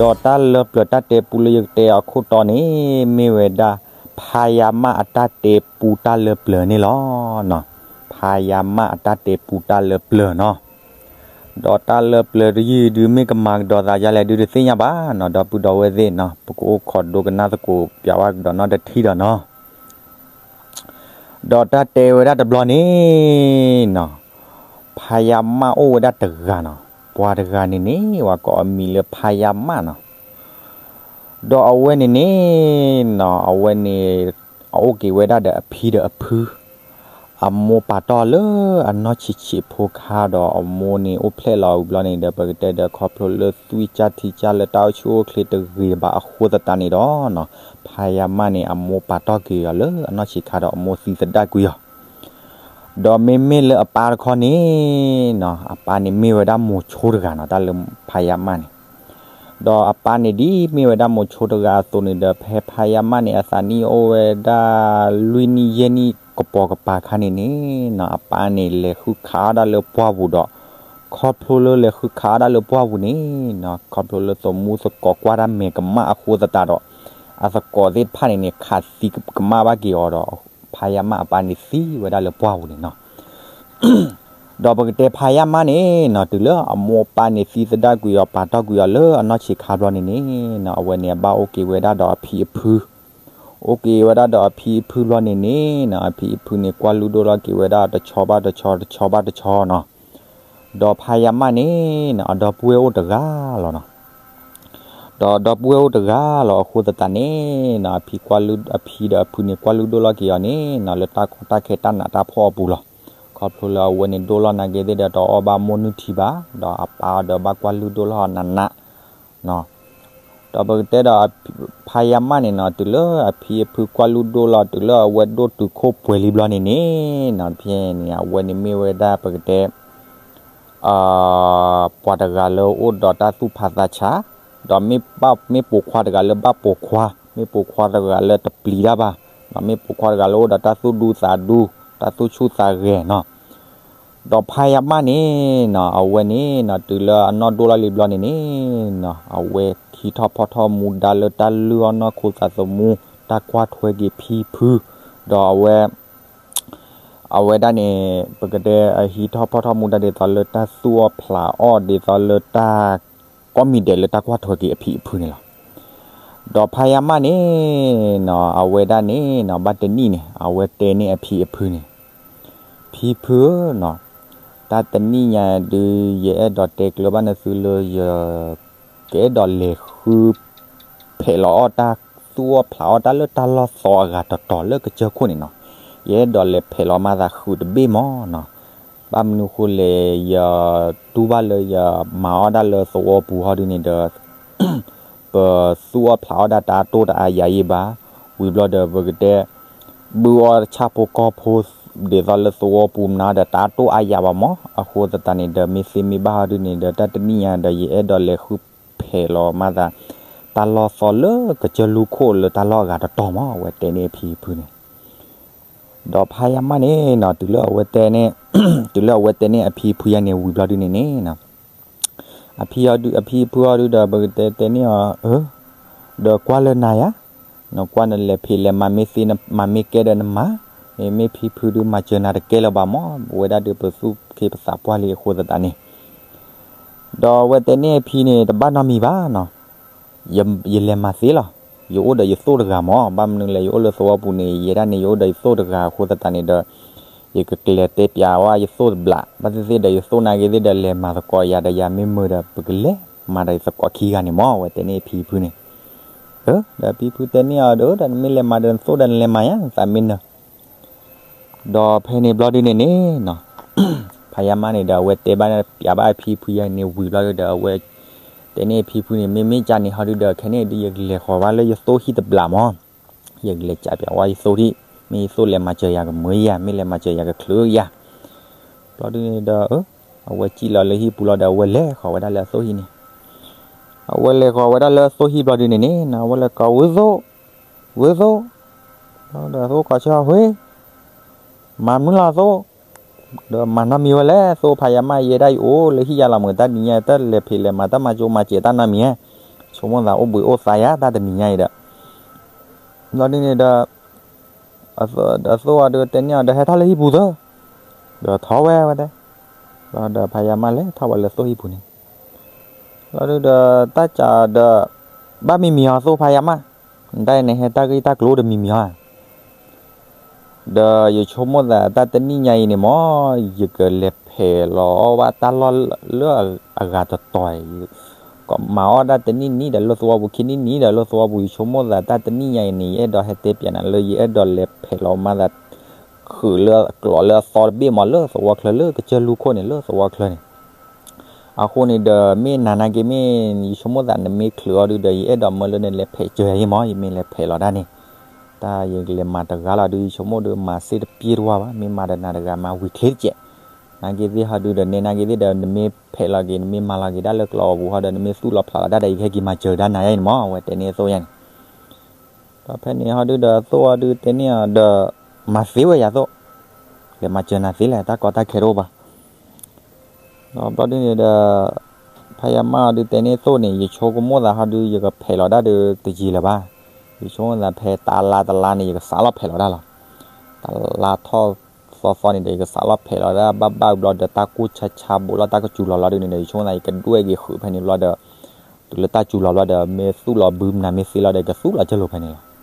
ဒီးတၢ်လၢပျၢၤတၢ်တဲပူလၢယကတဲအခိၣ်တီန့ၣ် မ့ၢ်ဝဲဒၣ် ဖါယါမၢ်အတၢ်တဲပူတၢ်လၢပျၢၤန့ၣ်လီၤ. ဖါယါမၢ်အတၢ်တဲပူတၢ်လၢပျၢၤနီၤ. ဒီးတၢ်လၢပျၢၤတယုၢ်ဒုး မ့ၢ်ကမၤကဒီးသးဒ်လဲၣ်ဒုး တသ့ၣ်ညါဘၣ်နီၤ, ဒီပုၢ်ဒီဝဲၢ်သ့ၣ်နီၤ, ပကအိၣ်ခိးဒိကနၣ်သကိးပၠးဝဲကဒီးနီတထံၣ်ဒီးနီၤ. ဒီးတၢ်တဲဝဲဒၣ်တဘျီန့ၣ်နီၤ, ဖါယါမၢ်အိၣ်ဝဲဒၣ်တဂၤနီၤ, ပှၤတဂၤန့ၣ်န့ၣ် ပှၤကိးအမံၤလၢဖါယါမၢ်နီၤ. ဒီးအဝဲန့ၣ်န့ၣ်နီၤ, အဝဲန့ၣ် အအိၣ်က့ၤဝဲဒၣ်ဒီးအဖံဒီးအဖု, အမိၢ်ပာ်တီၢ်လၢအနီၢ်ဆံးဆံးဖိခါဒီး အမိၢ်န့ၣ်အိၣ်ဖျဲၣ်လီၤဝံၤဘျီန့ၣ်ဒီး ပကတဲဒီးခီဖျိလၢသွံၣ်ကၢ်ထံကၢ်လၢတၢ်အိၣ်ဆူၣ်အိၣ်ချ့တဂ့ၤဘၣ်အဃိသတးန့ၣ်ဒီးနီၤ, ဖါယါမၢ်န့ၣ် အမိၢ်ပာ်တီၢ်က့ၤအီၤလၢအနီၢ်ဆံးခါဒီး အမိၢ်သံသဒၣ်ကွံာ်အီၤ ဒီးမ့မ့ၢ်လၢအပၢ်တခီန့ၣ်နီၤ, အပၢ်န့ၣ်မ့ၢ်ဝဲဒၣ်မိၤဆိတဂၤနီၤ, တၢ်လၢဖါယါမၢ်န့ၣ်, ဒီးအပၢ်န့ၣ်ဒ်မ့ၢ်ဝဲဒၣ်မိၤဆိတဂၤအသိးန့ၣ်ဒီး ဖဲဖါယါမၢ်န့ၣ် အသးနံၣ်အိၣ်ဝဲဒၣ် လွံၢ်နံၣ်ယဲၢ်နံၣ်ကပိာ်ကပၤခါန့ၣ်န့ၣ်နီၤ, အပၢ်န့ၣ်လဲၤဃုခးအီၣ်ဒၣ်လၢပှၢ်ပူၤဒီး ခီဖျိလၢလဲၤဃုခးအီၣ်ဒၣ်လၢပှၢ်ပူၤန့ၣ်နီၤ, ခီဖျိလၢသမူသကိးကွၢ်တၢ်မဲာ်ကမၣ်အဃိသတးဒီး အသကိးသ့ၣ်တဖၣ်န့ၣ်န့ၣ် ခးသံကမၣ်ဘၣ်က့ၤအီၤဒီး ဖါယါမၢ်အပၢ်န့ၣ်သံဝဲဒၣ်လၢပှၢ်ပူၤန့ၣ်နီၤ. ဒီးပကတဲဖါယါမၢ်န့ၣ်နီၤ, တုၤလၢအမိၢ်အပၢ်န့ၣ်သံသဒၣ်ကွံာ်အီၤ ပာ်တီၢ်ကွံာ်အီၤလၢအနီၢ်ဆံးခါဘျီန့ၣ်န့ၣ်နီၤ, အဝဲန့ၣ်အဘၣ်အိၣ်က့ၤဝဲဒၣ်ဒီးအဖံအဖု, အိၣ်က့ၤဝဲဒၣ်ဒီးအဖံအဖုဘျီန့ၣ်န့ၣ်နီၤ, အဖံအဖုန့ၣ် ကွၢ်လုၢ်ဒိၣ်လီၤက့ၤဝဲဒၣ်တဆီဘၣ်တဆီ တဆီဘၣ်တဆီနီၤ. ဒီးဖါယါမၢ်န့ၣ်နီၤ, အဒီပုၢ်ဝဲၢ်အိၣ်တဂၤလီၤနီၤ. ဒီးဒီပုၢ်ဝဲၢ်အိၣ်တဂၤလီၤအဃိသတးန့ၣ်နီၤ, အဖံကွၢ်လုၢ် အဖံဒီးအဖုန့ၣ် ကွၢ်လုၢ်ဒိၣ်လီၤက့ၤအီၤန့ၣ်နီၤ, လၢတၢ်ကီတၢ်ခဲတၢ်နးတၢ်ဖှီၣ်အပူၤလီၤ. ခီဖျိလၢအဝဲန့ၣ်ဒိၣ်လီၤနာ်က့သ့ၣ်ဒီး တအီၣ်ဘၣ်မိၢ်နုၢ်ထံဘၣ်, ဒီးအပၢ်ဒီးဘၣ်ကွၢ်လုၢ်ဒိၣ်လီၤအီၤနးနး ဒီးပကတဲဒီး ဖါယါမၢ်န့ၣ်နီၤ, တုၤလၢအဖံအဖုကွၢ်လုၢ်ဒိၣ်လီၤ တုၤလၢအဝဲဒိၣ်တုၤခိၣ်ပှဲၤလံဘျီန့ၣ်န့ၣ်နီၤ, ဖဲန့ၣ် အဝဲန့ၣ်မ့ၢ်ဝဲဒၣ်ပကတဲ ပှၤတဂၤလၢအိၣ်ဒီးတၢ်သူၣ်ဖးသးဆး, ဒီးမ့ၢ်ပိာ်ခွါတဂၤလၢဘၣ်ပိာ်ခွါ, မ့ၢ်ပိာ်ခွါတဂၤလၢတပျံၤတၢ်ဘၣ်, ဒီးမ့ၢ်ပိာ်ခွါတဂၤလၢအိၣ်ဒီးတၢ်သူၣ်ဒူသးဒူ, တၢ်သူၣ်ဆူၣ်သးဂဲၤနီၤ. ဒီးဖါယါမၢ်န့ၣ်နီၤ, အဝဲန့ၣ်နီၤ, တုၤလၢအနီၢ်ဒိၣ်လီၤလံဘျီန့ၣ်န့ၣ်နီၤ, အဝဲဟံးထီၣ်ဖီၣ်ထီၣ်မူဒါလၢတၢ်လုၢ်အီၣ်နီၢ်ခိသးသမူ, တၢ်ကွၢ်ထွဲက့ၤဖံဖု, ဒီးအဝဲ အဝဲဒၣ်န့ၣ် ပကတဲအဟံးထီၣ်ဖီၣ်ထီၣ်မူဒါဒ်သိးလၢတၢ်သူၣ်အီၣ်ဖျးအီၣ် ဒ်သိးလၢတၢ်ကိးမံၤဒဲးလၢတၢ်ကွၢ်ထွဲက့ၤအဖံအဖုန့ၣ်လီၤ. ဒီးဖါယါမၢ်န့ၣ်နီၤ, အဝဲဒၣ်န့ၣ်နီၤ, ဘၣ်တနံၣ်န့ၣ် အဝဲတဲန့ၢ်အဖံအဖုန့ၣ်, ဖံဖုဧၢနီၤ, တၢ်တနံၣ်ညါဒုး ယအဲၣ်ဒိးတဲကျၢၤဘၣ်နသုလၢယ ကအဲၣ်ဒိးလဲၤဃု ဖဲးလီၤအီၣ်တၢ်သူၣ်အီၣ်ဖျးအီၣ်တၢ်လၢတၢ်လီၢ်သီအဂၤတတီၤလၢကစၢၢ်ခိၣ်န့ၣ်နီၤ, ယအဲၣ်ဒိးလဲၤဖဲးလီၤမၤသးဃုာ်တဘ့ၣ်မၢ်နီၤ. ဘၣ်မနုၤဃိလဲၣ် ယတူၢ်ဘၣ်လၢယမၤအီၣ်ဒၣ်လၢသဝီပူၤဟီဒုန့ၣ်ဒီး ပသူၣ်အီၣ်ဖျးအီၣ်ဒၣ်တၢ်တိၢ်တအါယၤယံဘၣ်, ဝံၤဘျီဒီးပကတဲ ဘုအီၣ်ဆၣ်ဖိကီၢ်ဖိ ဒ်သိးလၢသဝီပူၤမနုၤဒီး တၢ်တိၢ်အါယၤဘၣ်မၢ်. အဃိသတးန့ၣ်ဒီး မ့ၢ်သ့မ့ၢ်ဘၣ်ဟီဒုန့ၣ်ဒီး တၢ်တနံၣ်ညါဒီး ယအဲၣ်ဒိးလဲၤဃုဖဲးလီၤမၤသး တၢ်လီၢ်သီလၢကစၢၢ်လူၢ်ခိၣ်လၢတၢ်လီၢ်အဂၤတတီၤမၢ်, အဝဲတဲန့ၢ်အဖံအဖုန့ၣ်. ဒီးဖါယါမၢ်န့ၣ်နီၤ, တုၤလၢအဝဲတဲန့ၢ် တုၤလၢအဝဲတဲန့ၢ်အဖံအဖုယါန့ၣ် ဝံၤဘျီဒုန့ၣ်န့ၣ်နီၤ, အဖံအဖုဟီဒုဒီး ပကတဲတဲန့ၢ်အီၤ အၢ ဒီးကွၢ်လၢနၤယါ, နကွၢ်နလဲၤဖံးလဲၤမၤမ့ၢ်သ့ မၤမ့ၢ်ကဲဒီးနမၤ, မ့မ့ၢ်ဖံဖုဒုမၤစၢၤနၤတကဲလၢၤဘၣ်မၢ်, ပဝဲဒၣ်ဒုးပသူၣ်က့ၤပသးပှၢ်လံအဃိသတးန့ၣ် ဒီးအဝဲတဲန့ၢ်အဖံန့ၣ် တဘၣ်နီတမံၤဘၣ်နီၤ, ယလဲၤမၤသ့လီၤ. ယအိၣ်ဒီးယသိၣ်တဂၤမၢ်, ဘၣ်မနုၤလဲၣ် ယအိၣ်လၢသဝီပူၤန့ၣ် ယဲဒၣ်န့ၣ် ယအိၣ်ဒီးယသိၣ်တဂၤအဃိသတးန့ၣ်ဒီး ယကကျဲၤတဲပၠးဝဲယသိၣ်တဘျး, ဘၣ်သ့ၣ်သ့ၣ်ဒီးယသိၣ်နာ်က့သ့ၣ်ဒီး လဲၤမၤသကိးယၤဒီးယၤမ့ၢ်မုာ်ဒီး ပကလဲၤမၤဒီးယသကိးခံဂၤန့ၣ်မၢ်, အဝဲတဲန့ၢ်အဖံအဖုန့ၣ်. ဒီးဖံဖုတဲန့ၢ်အီၤဒီး ဒီးနမ့ၢ်လဲၤမၤဒီးနသိၣ်ဒီး နလဲၤမၤယါ နသးမ့ၢ်နၢၤ ဒီးဖဲန့ၣ်ဘျီဒုန့ၣ်န့ၣ်နီၤ, ဖါယါမၢ်န့ၣ်ဒီး အဝဲတဲဘၣ်ပၠးဘၣ်အဖံဖုယါန့ၣ် ဝံၤဘျီဒုဒီး အဝဲတဲန့ၢ်အဖံဖုန့ၣ် မ့မ့ၢ်ကၢ်န့ၣ်ဟီဒုဒီး ခဲန့ၣ်ဒု ယကလဲၤဃီၤဘၣ်လၢယသိၣ်ဟံၣ်တဘျးမၢ်, ယကလဲၤကးပၠးဝဲယသိၣ်ဟံၣ်, မ့ၢ်ယသိၣ်လဲၤမၤစၢၤယၤကမုာ်ယါ, မ့ၢ်လဲၤမၤစၢၤယၤကချုးယါ. ဘျီဒုန့ၣ်ဒီး အဝဲစံၣ်လီၤလၢဟံၣ်ပူၤလီၤဒီး အဝဲလဲၤဃီၤဝဲဒၣ်လၢအသိၣ်ဟံၣ်န့ၣ် အဝဲလဲၤဃီၤဝဲဒၣ်လၢအသိၣ်ဟံၣ်ဘျီဒုန့ၣ်န့ၣ်နီၤ, အဝဲလဲၤကိးဝဲသိၣ်, ဝဲသိၣ်, ဒီးသိၣ်ကိးဆၢဝဲ, မၤမနုၤလီၤသိၣ်, ဒီးမၤနီတမံၤဝဲလဲၣ်, သိၣ်ဖါယါမၢ်ယဲဒၣ်ယအိၣ်လၢဟံၣ်ယါလီၤမုာ် တၢ်နံၤညါတၢ်လဲၤဖံးလဲၤမၤတၢ်မၤကၠိမၤစဲးတၢ်နီတမံၤဧါ, ဆိကမိၣ်သးအိၣ်ဘှံးအိၣ်သါယၤတၢ်တနံၤညါအံၤဒီး, ဘျီဒုန့ၣ်ဒီး အသိၣ်အီၤဒုးတဲန့ၢ်အီၤဒီး ဟဲထီၣ်လၢဟံၣ်ပူၤသၢ, ဒီးထီၣ်ဝဲဝဲတဲ, ဘျီဒီးဖါယါမၢ်လဲၤထီၣ်ဝဲလၢသိၣ်ဟံၣ်ပူၤန့ၣ်, ဘျီဒုဒီး တၢ်စးဒီး ဘၣ်မံမံၤအီၤသိၣ်ဖါယါမၢ်, တၢ်အံၤန့ၣ် ဟဲတၢ်ဂ့ၢ်တၢ်ကျိၤအိၣ်ဒီးမံမံၤအီၤဧါ ဒီးယဆိကမိၣ်သးတၢ်တနံၣ်ညါအံၤန့ၣ်မၢ်, ယကလဲၤဖဲးလီၤအီၣ်ဘၣ်တၢ်လီၢ်လၢအဂၤတတီၤ, ကမၤအီၣ်တၢ်တနံၣ်နံၣ်ဒီးလၢသဝီပူၤ ခံနံၣ်နံၣ်ဒီးလၢသဝီပူၤ, ယဆိကမိၣ်သးတၢ်တနံၣ်ညါအံၤန့ၣ် ယအဲၣ်ဒိးဟဲတဲပၠးနၤလၢ ယအဲၣ်ဒိးလဲၤဖဲးလီၤမၤသး ဃုာ်လၢကျိးလၢအသီတဘ့ၣ်မၢ် လၢသဝီချၢလၢကစၢၢ်လူၢ်ခိၣ်န့ၣ် လၢသဝီချၢန့ၣ် အဃိန့ၣ်ဒီး မ့ၢ်နၤနာ်က့ မ့ၢ်ယဆိကမိၣ်သးနမ့ၢ်ချုးအီၤဒုဒီး ယအဲၣ်ဒိးမၢလၢနလဲၤဖဲးစၢၤယၤအံၤမၢ်, ယမ့ၢ်လဲၤဖဲးလီၤဒၣ်န့ၣ်, တၢ်ယကလဲၤမၤတဂၤလီၤဒု ယဆိကမိၣ်ဒု မၤစ့ၢ်တပျ့တဝါဘၣ်, မ့ၢ်မၤဒီးနၤတဂၤမၤဝံၤချ့တကဲး, နာ်က့သ့ၣ်ဟီဒုဒီး နဲနာ်က့သ့ၣ်ဒီး နမ့ၢ်ဖဲးလီၤက့ၤ နမ့ၢ်မၤလီၤက့ၤဒၣ်လၢကျိးပူၤဟီဒီး နမ့ၢ်သူၣ်လီၤဖျးလီၤဒၣ်ဒီး ယကဟဲက့ၤမၤစၢၤဒၣ်နၤယၤအံၤန့ၣ်မၢ်, အဝဲတဲန့ၢ်အသိၣ်ယၤန့ၣ် ဒီးဖဲန့ၣ်ဟီဒုဒီး အသိၣ်အီၤဒုတဲန့ၢ်အီၤဒီး မၤသ့ဝဲယၤသိၣ်, လဲၤမၤစၢၤနၤသ့လဲၣ် တၢ်ကီတၢ်ခဲတအိၣ်ဘၣ်. ဒီးဘျီဒုန့ၣ်ဒီး ဖါယါမၢ်အီၤဒုတဲန့ၢ်သိၣ်န့ၣ် ယဆိကမိၣ်သးဟီဒု ယကဖဲးလီၤဒၣ်ဒီးတယံာ်လၢၤဘၣ်, ယဆိကမိၣ်သးဖဲတလါတလါန့ၣ် ယကစးလီၤဖဲးလီၤဒၣ်လီၤ. တလါထီၣ်သီသီန့ၣ်ဒီး ယကစးလီၤဖဲးလီၤဒၣ် ဘၣ်ဘၣ်ဘျီဒီး တၢ်ကိၢ်ဆါဆါဘူးလီၤ တၢ်ကစူၤလီၤလီၤဒုန့ၣ်ဒီး ယဆိကမိၣ်သး ယကဒွဲၣ်က့ၤဃုာ်ဖဲန့ၣ်ဘျီဒီး တုၤလၢတၢ်စူၤလီၤဘျီဒီး မ့ၢ်သူၣ်လီၤဘုမနၤ မ့ၢ်သ့လီၤဒီး ကသူၣ်လီၤကၢၢ်လိာ်ဖဲန့ၣ်လီၤ.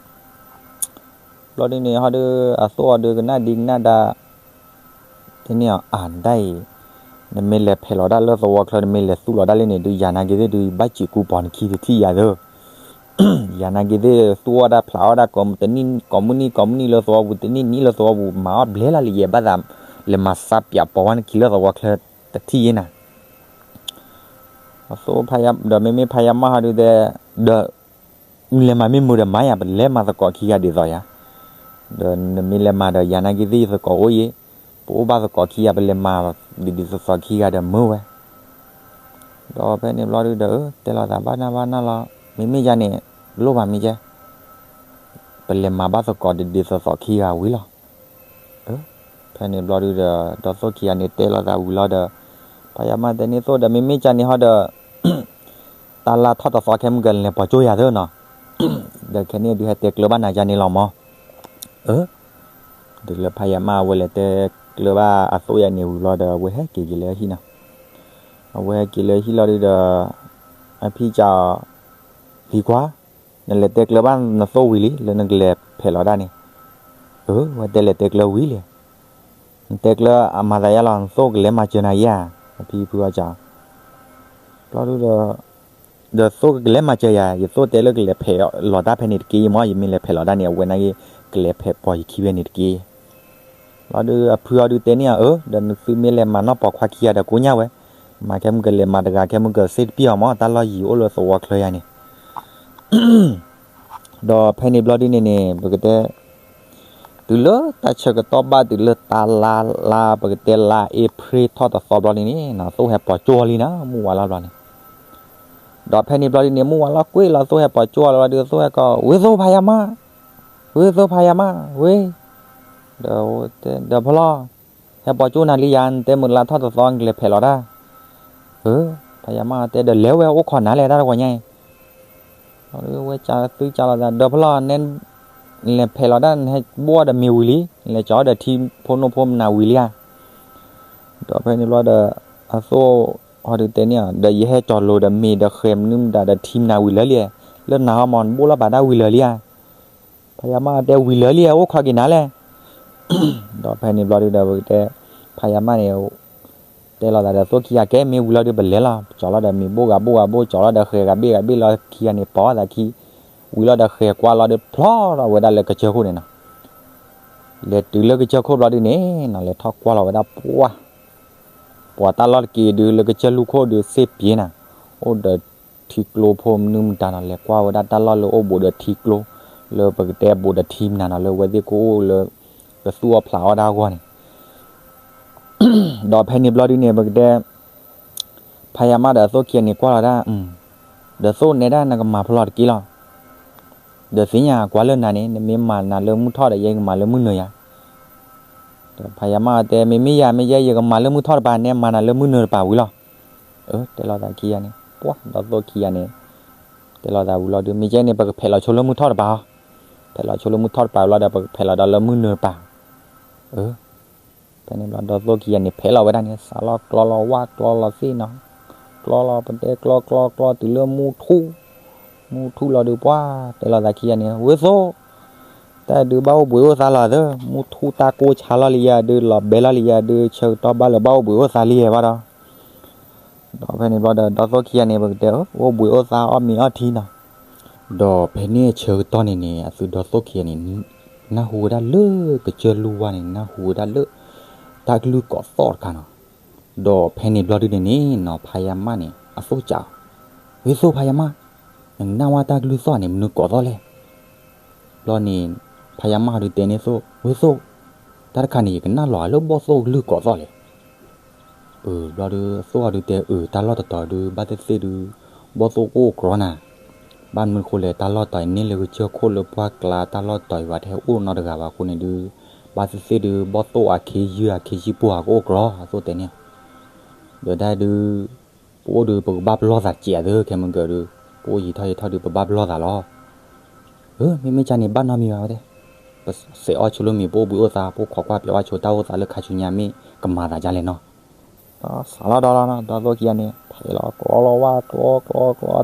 ဘျီဒုန့ၣ်ဟီဒု အသိၣ်အီၤဒုကနၣ်ဒံကနၣ်ဒါ တဲန့ၢ်အီၤ အၢၣ်ဒၣ်အံၤ နမ့ၢ်လဲၤဖဲးလီၤဒၣ်လၢသဝီချၢ နမ့ၢ်လဲၤသူၣ်လီၤဒၣ်လၢန့ၣ်ဒု ယၤနာ်က့သ့ၣ်ဒု ဘၣ်စံးကူပီၤနခံတထံၣ်ယၤသၢ ယၤနာ်က့သ့ၣ် သူၣ်အီၣ်ဒၣ်ဖျးအီၣ်ဒၣ် ကိးမုၢ်နံၤကိးမုၢ်နံၤလၢသဝီပူၤ တနံၣ်နံၣ်လၢသဝီပူၤ မၤအီၣ်ဘျဲလီၤလံ ယဲဘၣ်သး လဲၤမၤစးပၠးပီၤဝဲနခံလၢသဝီချၢတထံၣ်ယဲနၤ အသိၣ်ဖါယါ ဒီးမ့မ့ၢ်ဖါယါမၢ်ဟီဒုတဲ ဒီး နလဲၤမၤမ့ၢ်မုာ်ဒီးမၤယၤ ပလဲၤမၤသကိးခံဂၤဒ်သိးယၤ, ဒီးနမ့ၢ်လဲၤမၤဒီး ယၤနာ်က့သ့ၣ်ယသကိးအိၣ်ယဲ, ပအိၣ်ဘၣ်သကိးခံဂၤ ပလဲၤမၤဒ်ဒ်သိးသိးခံဂၤဒီးမုာ်ဝဲ, ဒီးဖဲန့ၣ်ဘျီဒုဒီး တဲလိာ်သးဘၣ်နၢ်ဘၣ်နၢ်လီၤ မ့မ့ၢ်ယၤန့ၣ် လိၣ်ဘၣ်မ့ၢ်ကဲ ပလဲၤမၤဘၣ်သကိးဒ်ဒ်သိးသိးခံဂၤဝံၤလီၤ. ဖဲန့ၣ်ဘျီဒုဒီး ဒီးသိၣ်ခံဂၤန့ၣ်တဲလိာ်သးဝံၤလီၤဒီး ဖါယါမၢ်တဲန့ၢ်သိၣ်ဒီး မ့မ့ၢ်ကန့ၣ်ဟီဒီး တၢ်လၢထီၣ်တသီခဲမုၢ်ကလဲၤပိာ်ကၠိယၤသၢနီၤ, ဒီးခဲန့ၣ်ဒုးဟဲတဲကျၢၤဘၣ်နၤယၤန့ၣ်လီၤမၢ်. အၢ တုၤလၢဖါယါမၢ်အဝဲလဲၤတဲကျၢၤဘၣ်အသိၣ်ယၤန့ၣ်ဝံၤလီၤဒီး အဝဲဟဲက့ၤက့ၤလၢဟံၣ်နီၤ, အဝဲဟဲက့ၤလၢဟံၣ်လီၤဒုဒီး အဖံကၠီ လံၤခွါ, နလဲၤတဲကျၢၤဘၣ်နသိၣ်ဝံၤလံ လၢနကလဲၤဖဲးလီၤဒၣ်န့ၣ်, အၢ ဝဲတဲလဲၤတဲကျၢၤဝံၤလံ နတဲကျၢၤအမၤသးယါလီၤ နသိၣ်ကလဲၤမၤစၢၤနၤယါ, အဖံဖုအီၤကၠီ ဘျီဒုဒီး ဒီးသိၣ်ကလဲၤမၤစၢၤယၤ ယသိၣ်တဲလၢကလဲၤဖဲးလီၤတၢ်ဖဲန့ၣ်တက့ၢ်မၢ်, ယမ့ၢ်လဲၤဖဲးလီၤဒၣ်န့ၣ် အဝဲနာ်က့ ကလဲၤဖဲးပိာ်ယခံဖဲန့ၣ်တက့ၢ်. ဘျီဒုအဖုအီၤဒုတဲန့ၢ်အီၤ အၢ ဒီးနသုမ့ၢ်လဲၤမၤနီၢ်ပိာ်ခွါခံဂၤဒီးကိညၢ်ဝဲ, မၤခဲမုၢ်ကလဲၤမၤတဂၤခဲမုၢ်ကစ့တပံၢ်အီၤမၢ် တၢ်လီၢ်ယံၤအိၣ်လၢသဝီချၢယၤန့ၣ် ဒီးဖဲန့ၣ်ဘျီဒုန့ၣ်န့ၣ် ပကတဲ တုၤလၢတၢ်ဆၢကတီၢ်ဘၣ်တုၤလၢတၢ်လါလါ ပကတဲလါအ့ဖြ့ၣ်ထီၣ်တသီဘျီန့ၣ်န့ၣ် သိၣ်ဟဲပိာ်ကၠိလံနီၤ မုၢ်ဝါလီၤဘျီန့ၣ်, ဒီးဖဲန့ၣ်ဘျီဒုန့ၣ် မုၢ်ဝါလီၤကွ့ၢ်လီၤ သိၣ်ဟဲပိာ်ကၠိလီၤဘျီဒု သိၣ်ဟဲကိး ဝ့ၢ်သိၣ်ဖါယါမၢ်, ဝ့ၢ်သိၣ်ဖါယါမၢ် ဝ့ၢ်, ဒီး ဒီးဖီလီၤ ဟဲပိာ်ကၠိနၤလံယၤ နတဲမုာ်လါထီၣ်တသီ နကလဲၤဖဲးလီၤတၢ်, အၢ ဖါယါမၢ်တဲ ဒီးလဲၤဝဲအိၣ်ခိးနၤလဲၣ် တၢ်တဂီၤညါအံၤ ဝဲကသုကၠီလိာ်သး ဒီးဖီလီၤ နဲ နလဲၤဖဲးလီၤတၢ် နဟဲဘိၣ်ဒီးမ့ၤဝံၤလံ နလဲၤကၠီဒီးထံဖိနိဖိမနၤဝံၤလံဧါ, ဒီးဖဲန့ၣ်ဘျီဒီး အသိၣ်ဟီဒုတဲန့ၢ်အီၤ ဒီးယဟဲကၠီလိာ်ဒီးမ့ၤဒီးဃဲၤမနုၤမတၤ ဒီးထံမနၤဝံၤလၢာ်လံ, လၢနၤဟီမၢ် နဘိၣ်လီၤဘၣ်ဒၣ်ဝံၤလၢာ်လံဧါ ဖါယါမၢ်တဲဝံၤလၢာ်လံ အိၣ်ခိးက့ၤနၤလဲၣ်, ဒီးဖဲန့ၣ်ဘျီဒုဒီး ပကတဲ ဖါယါမၢ်န့ၣ် တဲလိာ်သးဒီးသိၣ်ခံဂၤ ကဲမ့ၢ်ဝံၤလီၤဒုး ပလဲၤလီၤ ကၠီလီၤဒီးမ့ၤဘိၣ်ဂၤဘိၣ်ဂၤဘိၣ် ကၠီလီၤဒီးဃဲၤဂၤဘ့ၣ်ဂၤဘ့ၣ်လီၤခံဂၤန့ၣ် ပိာ်သးခံ, ဝံၤလီၤဒီးဃဲၤကွၢ်လီၤဒုး ဖျီထီၣ်ဝဲဒၣ်လၢကစၢၢ်ခိၣ်န့ၣ်နီၤ, လဲၤတုၤလၢကစၢၢ်ခိၣ်ဘျီဒုန့ၣ်နီၤ လဲၤထီၣ်ကွၢ်လီၤဝဲဒၣ်ပှၢ် ပှၤတၢ်လီၢ်တက့ၢ်ဒုး လၢကစၢၢ်လူၢ်ခိၣ်ဒုး စ့ပှ့ၤနၤ, အိၣ်ဒီးထံကျိဖိမနုၤမတၤနီၤ လဲၤကွၢ်ဝဲဒၣ်တၢ်လီၢ်လၢအိၣ်ဘူးဒီးထံကျိ, လၢပကတဲဘူးဒီးထံမနၤနီၤ လၢဝဲသ့ၣ်ကအိၣ်လၢ ကသူၣ်အီၣ်ဖျးအီၣ်ဒၣ်အဂီၢ်န့ၣ်, ဒီးဖဲန့ၣ်ဘျီဒုန့ၣ် ပကတဲ ဖါယါမၢ်ဒီးအသိၣ်ခံဂၤန့ၣ်ကွၢ်လီၤဒၣ်, ဒီးသိၣ်နဲဒၣ်နကမၤဖျီတက့ၢ်လီၤ, ဒီးသ့ၣ်ညါကွၢ်လၢနၤန့ၣ် နမ့ၢ်မၤနၤလၢမုၢ်ထီၣ်ဒီး ယဲယကမၤလၢမုၢ်နၤယၤ, ဒီးဖါယါမၢ်တဲ မ့မ့ၢ်ယၤ မ့ၢ်ယဲ ယကမၤလၢမုၢ်ထီၣ်တပၤ နဲမၤနၤလၢမုၢ်နၤတပၤဝံၤလီၤ, အၢ တဲလိာ်သးခံဂၤန့ၣ် ပှၢ်ဒီးသိၣ်ခံဂၤန့ၣ် တဲလီၤသးဝံၤလီၤဒုး မ့ၢ်ကဲန့ၣ် ပကဖဲးလီၤဆိလၢမုၢ်ထီၣ်တပၤအီၤ, ဖဲးလီၤဆိလၢမုၢ်ထီၣ်တပၤဝံၤလီၤဒီး ပကဖဲးလီၤဒီးလၢမုၢ်နုာ်တပၤ, အၢ ဖဲန့ၣ်ဘျီဒီသိၣ်ခံဂၤန့ၣ် ဖဲးလီၤဝဲဒၣ်န့ၣ် စးလီၤကျီလီၤဝၣ်ကျီလီၤသ့ၣ်နီၤ, ကျီလီၤပတဲကျီကျီကျီတုၤလၢမုၢ်ထူၣ်, မုၢ်ထူၣ်လီၤဒုးပှၢ်, တဲလီၤသးခံဂၤန့ၣ် ဝ့သိၣ်, တၢ်ဒုးဘၣ်အိၣ်ဘှံးအိၣ်သါလီၤသၢ, မုၢ်ထူၣ်တၢ်ကိၢ်ဆါလီၤလံယၤဒုး လီၤဘဲလီၤလံယၤဒုး ဆၢကတီၢ်ဘၣ်လၢဘၣ်အိၣ်ဘှံးအိၣ်သါလံယၤဘၣ်ဒီး ဒီးဖဲန့ၣ်ဘျီဒီး ဒီသိၣ်ခံဂၤန့ၣ် ပကတဲ အိၣ်ဘှံးအိၣ်သါအီၣ်မ့ၤအီထံနီၤ, ဒီးဖဲန့ၣ်ဆၢကတီၢ်န့ၣ်န့ၣ် အသုဒီသိၣ်ခံဂၤန့ၣ် နၢ်ဟူဝဲဒၣ်လၢကစၢၢ်လူၢ်ဝါန့ၣ် နၢ်ဟူဝဲဒၣ်လၢ တၢ်ကလုၢ်ကိးသီၣ်တခါနီၤ, ဒီးဖဲန့ၣ်ဘျီဒုန့ၣ်န့ၣ်နီၤ ဖါယါမၢ်န့ၣ် အသိၣ်ကးအီၤ, ဝ့သိၣ်ဖါယါမၢ်, နကနၣ်ဝဲတၢ်ကလုၢ်သီၣ်န့ၣ် မနုၤကိးသီၣ်လဲၣ် ဘျီန့ၣ် ဖါယါမၢ်ဟီဒုးတဲန့ၢ်သိၣ် ဝ့သိၣ်, တၢ်တခါန့ၣ် ယကနၣ်လီၤလၢဘီၣ်သိၣ်ကလုၢ်ကိးသီၣ်လဲၣ်, အၢ ဘျီဒုး သိၣ်ဟီဒုးတဲ အၢ တၢ်လီၢ်တတီၤဒုး ဘၣ်သ့ၣ်သ့ၣ်ဒုး ဘီၣ်သိၣ်ကအိၣ်ကြီနၤ, ဘၣ်မနုၤအဃိလဲၣ် တၢ်လီၢ်တတီၤအံၤန့ၢ်လၢကစၢၢ်ခိၣ်လၢပှၢ်ကျါ တၢ်လီၢ်တတီၤအံၤဘၣ်တဟဲအိၣ်နီတဂၤဘၣ်အဃိန့ၣ်ဒုး ဘၣ်သ့ၣ်သ့ၣ်ဒုး ဘီၣ်သိၣ်အခ့ယုၢ်အခ့ယုၢ်ပှၢ်ကအိၣ်ကြီ အသိၣ်တဲန့ၢ်အီၤ ဒီးတၢ်ဒုး ပအိၣ်ဒုး ပကဘၣ်ပလီၢ်သးစဲးအသၢ ခဲမုၢ်ကၢဒုး ပအိၣ်ယံာ်ထီၣ်ယံာ်ထီၣ်ဒုး ပဘၣ်ပလီၢ်သးလီၤ. အၢ မ့မ့ၢ်ကန့ၣ် ဘၣ်နီတမံၤဘၣ်ဝဲတဲ, ပစဲးအီၣ်ဆိလၢမ့ၤ ပအိၣ်ဘှံးအိၣ်သါ ပအိၣ်ခိးကွၢ်ပျီဝဲဆိတၢ်အိၣ်သးလၢခါဆူညါမ့ၢ်ကမၤသးဒ်လဲၣ်နီၤ. ဒီးစးလီၤဒီးလီၤနီၤ ဒီသိၣ်ခံဂၤန့ၣ် ဖဲးလီၤကျီလီၤဝၣ်ကျီကျီကျီ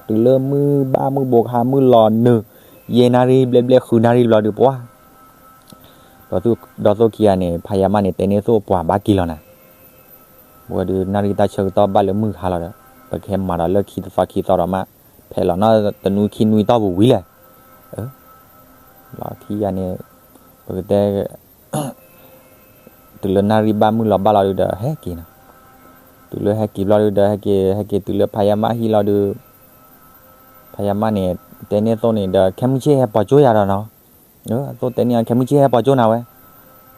တုၤလၢမုၢ်ဘၣ်မုၢ်ဘိးခါမုၢ်လီၤနုာ် ယဲၢ်နၣ်ရံၣ်ဘျဲၣ်ဘျဲၣ်ဃုနၣ်ရံၣ်ဘျီဒုးပှၢ် ဒီသိၣ်ခံဂၤန့ၣ် ဖါယါမၢ်န့ၣ် တဲန့ၢ်သိၣ်ပှၤဘၣ်က့ၤလီၤနၤ, ဝဲဒုးနၣ်ရံၣ်တၢ်ဆၢကတီၢ်ဘၣ်လၢမုၢ်ဟါလီၤဒီး ပကဟဲမၤဒီးလၢခံတသီခံသီဒီးမး ဖဲးလီၤနီၢ်တနွံခံနွံတီၢ်ပူၤဝံၤလဲၣ်. လီၤခံဂၤန့ၣ် ပကတဲ တုၤလၢနၣ်ရံၣ်ဘၣ်မုၢ်လီၤဘၣ်လီၤဒုးဒီး ဟဲက့ၤနီၤ, တုၤလၢဟဲက့ၤဘျီဒုးဒီး ဟဲက့ၤ ဟဲက့ၤတုၤလၢဖါယါမၢ်ဟံၣ်လီၤဒုး ဖါယါမၢ်န့ၣ် တဲန့ၢ်သိၣ်န့ၣ်ဒီး ခဲမုၢ်ဆ့ၣ်ဟဲပိာ်ကၠိယၤဒီးနီၤ, အသိၣ်တဲန့ၢ်အီၤ ခဲမုၢ်ဆ့ၣ်ဟဲပိာ်ကၠိနၤဝဲ,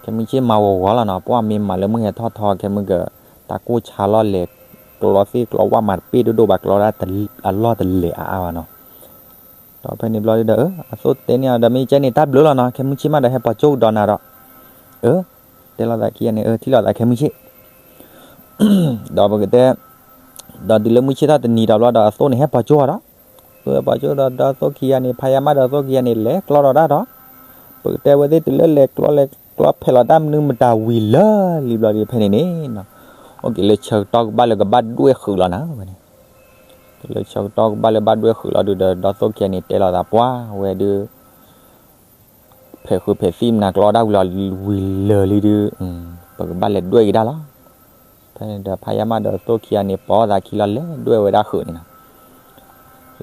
ခဲမုၢ်ဆ့ၣ်မၤဂီၤဂီၤလီၤနီၤ, ပှၢ်မ့ၢ်မၤလၢမုၢ်ဟဲထီၣ်ထီ ခဲမုၢ်ကၢ တၢ်ကိၢ်ဆါလီၤလဲၤ ကျီသ့ၣ်ကျီဝၣ်မၤတပ့ၢ်ဒိၣ်ဒိၣ်ဘၣ် ကျီဒၣ်အလီၢ်တလဲၤအါအါဘၣ်နီၤ. ဒီးဖဲန့ၣ်ဘျီဒုးဒီး အသိၣ်တဲန့ၢ်အီၤဒီး မ့ၢ်ကဲန့ၣ် တၢ်ဘျုးလီၤနီၤ, ခဲမုၢ်ဆ့ၣ်မးဒီးဟဲပိာ်ကၠိကဒီးနၤဒီး, အၢ တဲလိာ်သးခံဂၤန့ၣ် အၢ ထံၣ်လိာ်သးခဲမုၢ်ဆ့ၣ် ဒီးပကတဲ ဒီးတုၤလၢမုၢ်ဆ့ၣ်ထီၣ်တနံၤဒီးဘျီဒီး အသိၣ်န့ၣ် ဟဲပိာ်ကၠိအီၤဒီး, အသိၣ်ဟဲပိာ်ကၠိဒီး ဒီးသိၣ်ခံဂၤန့ၣ် ဖါယါမၢ်ဒီးသိၣ်ခံဂၤန့ၣ် လဲၤကျီဒီးတၢ်ဒီး, ပကတဲဝဲသ့ၣ်တုၤလၢလဲၤကျီလဲၤကျီဖဲးလီၤတၢ်မနုၤမတၤဝံၤလၢာ်လံဘျီဒုး ဖဲန့ၣ်န့ၣ်နီၤ, အိၣ်က့ၤလၢဆၢကတီၢ်ကဘၣ်လၢကဘၣ်ဒွဲၣ်ဃုာ်လီၤနၤဝဲန့ၣ်, တုၤလၢဆၢကတီၢ်ကဘၣ်လၢဘၣ်ဒွဲၣ်ဃုာ်လီၤဒုးဒီး ဒီးသိၣ်ခံဂၤန့ၣ် တဲလိာ်သးပှၢ်ဝဲဒုး ဖဲးဃုာ်ဖဲးသံၣ်မနၤကျီဒၣ်ဝံၤလီၤဝံၤလၢာ်လံဒုး, ပကဘၣ်လဲၤဒွဲၣ်က့ၤဒၣ်လီၤ. ဖဲန့ၣ်ဒီးဖါယါမၢ်ဒီးသိၣ်ခံဂၤန့ၣ် ပိာ်သးခံလီၤ လဲၤဒွဲၣ်ဝဲဒၣ်ဃုာ်န့ၣ်နီၤ,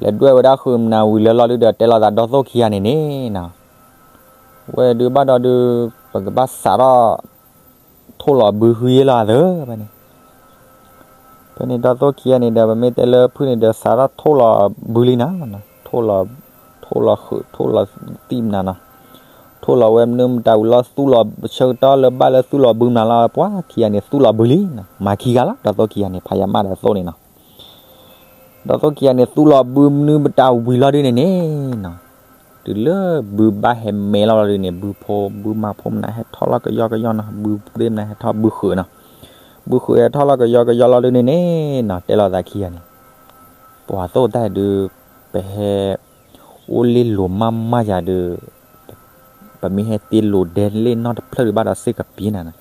လဲၤဒွဲၣ်ဝဲဒၣ်ဃုာ်မနၤဝံၤလၢာ်လီၤဒုးဒီး တဲလိာ်သးဒီးသိၣ်ခံဂၤန့ၣ်န့ၣ်နီၤ, ဝဲဒုးဘၣ်ဒီးဒုး ပကဘၣ်စးထီၣ် ထိၣ်လီၤဘုဟုယ့လီၤသၢဖဲန့ၣ် ဖဲန့ၣ်ဒီးသိၣ်ခံဂၤန့ၣ်ဒီး ပမ့ၢ်တဲလၢဖုၣ်န့ၣ်ဒီး စးထီၣ်ထိၣ်လီၤဘုလံနီၤ, ထိၣ်လီၤ ထိၣ်လီၤဃုာ် ထိၣ်လီၤသံၣ်မနၤနီၤ, ထိၣ်လီၤဝဲမနုၤမတၤဝံၤလီၤ သူၣ်လီၤဆၢကတီၢ်လၢဘၣ်လၢသူၣ်လီၤဘုမနၤလီၤ ပှၤခံဂၤန့ၣ် သူၣ်လီၤဘုလံနီၤ, မၤခံဂၤလီၤ ဒီးသိၣ်ခံဂၤန့ၣ် ဖါယါမၢ်ဒီးသိၣ်န့ၣ်နီၤ ဒီးသိၣ်ခံဂၤန့ၣ် သူၣ်လီၤဘုမနုၤမတၤဝံၤလီၤဒုးန့ၣ်န့ၣ်နီၤ, တုၤလၢဘုဘၣ်ဟဲမဲလီၤလီၤဒုးန့ၣ် ဘုဖိ ဘုမၤဖိမနၤဟဲထီၣ်လီၤကယီကယီနီၤ, ဘုသ့ၣ်မနၤဟဲထီၣ်ဘုဃုာ်နီၤ, ဘုဃုာ်ဟဲထီၣ်လီၤကယီကယီလီၤဒုးန့ၣ်န့ၣ်နီၤ, တဲလိာ်သးခံဂၤန့ၣ် ပှၤသိၣ်တၢ်ဒုး ပဟဲ အိၣ်လ့လိာ်မးမးယၤဒုး ပမ့ၢ်ဟဲတ့လိာ်ဒဲလ့ၣ်နီတဖျၢၣ်ဒုးဘၣ်ဒီးစ့ၢ်ကပံၤနၤနီၤ,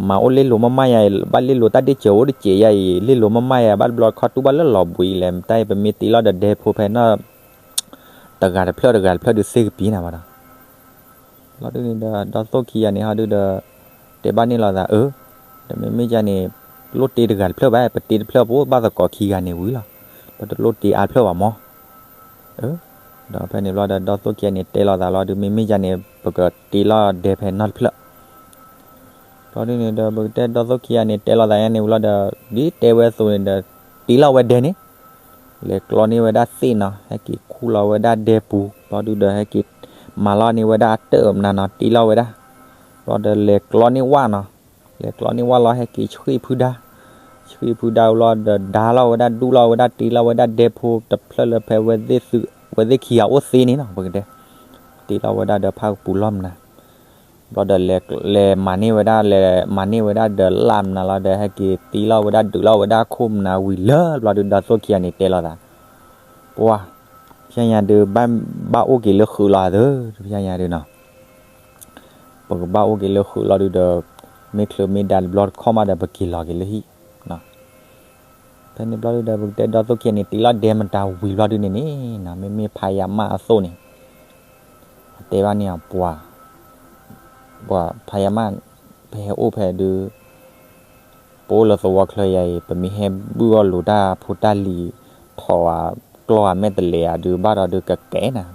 မၤအိၣ်လ့လိာ်မးမးယၤ ဘၣ်လ့လိာ်တၢ်ဒ့ၣ်စၢၤအိၣ်တစဲးယၤအံၤ လ့လိာ်မးမးယၤ ဘၣ်တဘျီခီတူၢ်ဘၣ်လၢလီၤဘှံးလဲၣ် မတၤအံၤပမ့ၢ်တ့လီၤဒီးဒဲဖိဖဲနီၤ တဂၤတဖျၢၣ်တဂၤတဖျၢၣ်ဒုးစ့ၢ်ကပံၤနၤဘၣ်ဒီး လီၤဒုးန့ၣ်ဒီး ဒီးသိၣ်ခံဂၤန့ၣ်ဟီဒုးဒီး တဲဘၣ်န့ၣ်လိာ်သး အၢ ဒီးမ့မ့ၢ်ကန့ၣ် လိၣ်တ့တဂၤတဖျၢၣ်ဘၣ် ပတ့တဖျၢၣ်ပအိၣ်ဘၣ်သကိးခံဂၤန့ၣ်ဝံၤလီၤ ပတလိၣ်တ့အါတဖျၢၣ်ဘၣ်မၢ် အၢ ဒီးဖဲန့ၣ်ဘျီဒီး ဒီးသိၣ်ခံဂၤန့ၣ် တဲလိာ်သးလီၤဒုး မ့မ့ၢ်ကန့ၣ် ပကတ့လီၤဒဲဖဲနီတဖျၢၣ် လီၤဒုးန့ၣ်ဒီး ပကတဲဒီးသိၣ်ခံဂၤန့ၣ် တဲလိာ်သးညါန့ၣ်ဝံၤလီၤဒီး ဒ်တဲဝဲအသိးန့ၣ်ဒီး တ့လီၤဝဲဒဲန့ၣ် လဲၤကျီန့ၢ်ဝဲဒၣ်သ့ၣ်နီၤ ဟဲက့ၤခူၣ်လီၤဝဲဒၣ်ဒဲပူၤ လီၤဒုးဒီး ဟဲက့ၤမၤလီၤန့ၢ်ဝဲဒၣ်အတၢၢ်မနုၤနီၤ တ့လီၤဝဲဒၣ် လီၤဒီးလဲၤကျီန့ၢ်ဝၣ်နီၤ လဲၤကျီန့ၢ်ဝၣ်လီၤ ဟဲက့ၤဆှံၣ်ဖုဒါ ဆှံၣ်ဖုဒါဝံၤလီၤဒီး ဒါလီၤဝဲဒၣ် ဒူၣ်လီၤဝဲဒၣ် တ့လီၤဝဲဒၣ်ဒဲဖိတဖျၢၣ်လၢဖဲဝဲသ့ၣ်ခံဂၤအိၣ်သ့န့ၣ်နီၤ ပကတဲ တ့လီၤဝဲဒၣ်ဒီးဖၣ်ကပူၤလီၢ်မနုၤ ဘျီဒီးလဲၤမၤန့ၢ်ဝဲဒၣ် လဲၤမၤန့ၢ်ဝဲဒၣ်ဒီးလၢ်မနုၤလီၤဒီး ဟဲက့ၤတ့လီၤဝဲဒၣ်ဒုးလီၤဝဲဒၣ်ခိၣ်မနုၤဝံၤလၢာ် ဘျီဒုးဒီးသိၣ်ခံဂၤန့ၣ်တဲလိာ်သး ပှၤ ဖဲညါဒုး ဘၣ်အိၣ်က့ၤလၢဃုာ်လီၤသၢ, ဖဲညါဒုးနီၤ, ပကဘၣ်အိၣ်က့ၤလၢဃုာ်လီၤဒုးဒီး မ့ၢ်ချုးမ့ၢ်ဒါတဘျီတခီၣ်မးဒီး ပက့ၤလီၤက့ၤလၢဟံၣ်. ဖဲန့ၣ်ဘျီဒုးဒီး ပကတဲဒီသိၣ်ခံဂၤန့ၣ် တ့လီၤဒဲမတၤဝံၤဘျီဒုးန့ၣ်န့ၣ်နီၤ, မ့မ့ၢ်ဖးယၤမၢ်အသိၣ်န့ၣ် အတဲဘၣ်န့ၢ်အပှၤ ပှၤဖးယၤမၢ်, ပဟဲအိၣ်ဖဲဒုး ပအိၣ်လၢသဝီချၢယၤအံၤ ပမ့ၢ်ဟဲဘုၣ်အီၣ်လိာ်တၢ်ဖိတၢ်လံၤ ထီၣ်အကျီၢ်အမဲာ်တလဲၤအဒုး ဘၣ်ဒီးဒုးကကဲနၤ,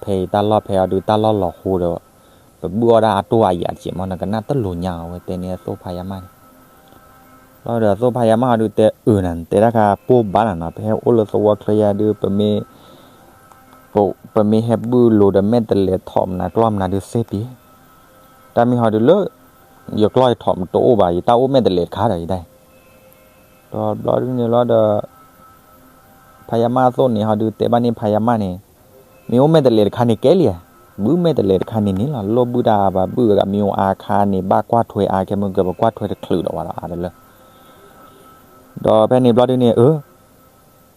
ဖဲအံၤတၢ်လီၢ်ဖဲအီၤဒုး တၢ်လီၢ်လီၤဟိဒီး ပဘုၣ်အီၣ်ဒၣ်အတိၢ်အယၤတကဲးမး နကနၣ်တလိၤညါအဝဲတဲန့ၢ်အသိၣ်ဖးယၤမၢ်န့ၣ် လီၤဒီးအသိၣ်ဖးယၤမၢ်အီၤဒုးတဲအၢနၤ နတဲတၢ်ခါပိၢ်ဘၣ်နၤနီၤ, ပဟဲအိၣ်လၢသဝီချၢယၤဒုး ပမ့ၢ် ပမ့ၢ်ဟဲဘုၣ်လိာ်ဒီးမဲာ်တလဲၤထီၣ်မနၤကျီၢ်မနၤဒုးသ့ပ့ၤ, တၢ်မ့ၢ်ဟီဒုးလၢ ယကျီၢ်ယထီၣ်မတအိၣ်ဘၣ် ယတၢ်အိၣ်မဲာ်တလဲၤတခါဒီးယဒၣ်အံၤ, ဒီးဘျီဒုးန့ၣ်လီၤဒီး ဖးယၤမၢ်အသိၣ်န့ၣ်ဟီဒုးတဲဘၣ်န့ၢ်ဖးယၤမၢ်န့ၣ်, မ့ၢ်အိၣ်မဲာ်တလဲၤတခါန့ၣ်ကဲလံဧါ, ဘုၣ်မဲာ်တလဲၤတခါန့ၣ်န့ၣ်လီၤ, လိၣ်ဘုၣ်တၢ်အါဘၣ်ဘုၣ်ဂၤမ့ၢ်အိၣ်အါခါန့ၣ် ဘၣ်ကွၢ်ထွဲအါခဲမုၢ်ကပကွၢ်ထွဲတချုးဒီးဝဲဒီးအါတလၢ ဒီးဖဲန့ၣ်ဘျီဒုးန့ၣ် အၢ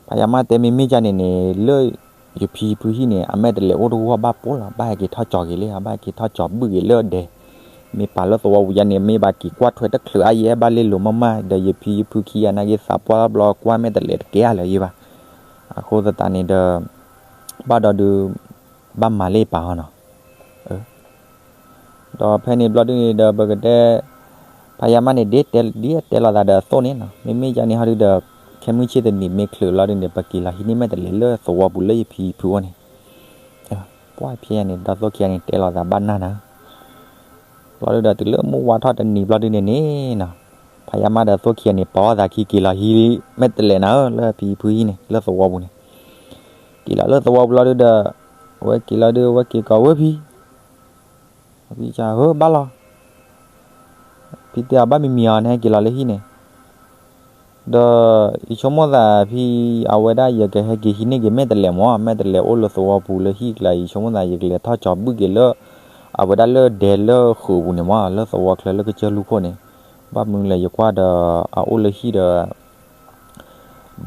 ဖးယၤမၢ်တဲမ့မ့ၢ်ကန့ၣ်န့ၣ် လၢယဖံယဖုဟံၣ်န့ၣ် အမဲာ်တလဲၤအိၣ်တဂီၢ်ဘၣ်ပိလီၤ, ဘၣ်ဟဲက့ၤထီၣ်ကၠီၤက့ၤလံ, ဘၣ်ဟဲက့ၤထီၣ်ကၠီၤဘုၣ်က့ၤလၢဒဲ, မ့ၢ်ပာ်လၢသဝီပူၤယါန့ၣ် မ့ၢ်ဘၣ်က့ၤကွၢ်ထွဲတချုးအါယဲ ဘၣ်လ့လိာ်မၢ်မၢ် ဒီးယဖံယဖုခံဂၤနာ်က့ၤသးပှၢ်ဘျီကွၢ်မဲာ်တလဲၤတကဲအါလၢၤယဲဘၣ်, အဃိသတးန့ၣ်ဒီး ဘၣ်ဒီးဒုး ဘၣ်မၤလၢပာ်အီၤနီၤ ဒီးဖဲန့ၣ်ဘျီဒုးန့ၣ်ဒီး ပကတဲ ဖးယၤမၢ်န့ၣ် ဒ်တဲလီၤသးဒီးအသိၣ်န့ၣ်နီၤ, မ့မ့ၢ်ကန့ၣ်ဟီဒုးဒီး ခဲမုၢ်ဆ့ၣ်တနံၤမ့ၢ်ချုးလီၤဒုးန့ၣ် ပက့ၤလီၤဟံးန့ၢ်မဲာ်တလဲၤလၢသဝီပူၤလၢယဖံယဖုအိၣ်န့ၣ်, ပှၢ်ဖဲန့ၣ် ဒီသိၣ်ခံဂၤန့ၣ် တဲလီၤသးဘၣ်နၢ်နၤ ဘျီဒုးဒီးတုၤလၢမုၢ်ဝါထီၣ်တနံၤဘျီဒုးန့ၣ်န့ၣ်နီၤ, ဖးယၤမၢ်ဒီးသိၣ်ခံဂၤန့ၣ် ပိာ်အသးခံက့ၤလီၤဟံး မဲာ်တလဲၤနၤဧၢ လၢဖံဖုဟံၣ်န့ၣ် လၢသဝီပူၤန့ၣ်, က့ၤလီၤလၢသဝီပူၤလီၤဒုးဒီး အဝဲက့ၤလီၤဒုး အဝဲက့ၤကိးဝဲဖံ ဖံကဧၢ ဘၣ်လီၤ ဖံတဲအီၤဘၣ်မံၤမံၤအီၤ နဟဲက့ၤလီၤလၢဟံၣ်န့ၣ်, ဒီးယဆိကမိၣ်သးဖံ အဝဲဒၣ်ယကဟဲက့ၤဟံးန့ၢ်က့ၤမဲာ်တလဲၤမး, မဲာ်တလဲၤအိၣ်လၢသဝီပူၤလၢဟံၣ်ကျါ, ယဆိကမိၣ်သးယကလဲၤထီၣ်ကၠီၤဘုၣ်က့ၤလၢ အဝဲဒၣ်လၢဒဲလၢဃုာ်ပူၤန့ၣ်မး, လၢသဝီချၢလၢကစၢၢ်လူၢ်ခိၣ်န့ၣ်, ဘၣ်မနုၤလဲၣ် ယကွၢ်ဒီး အအိၣ်လၢဟံၣ်ဒီး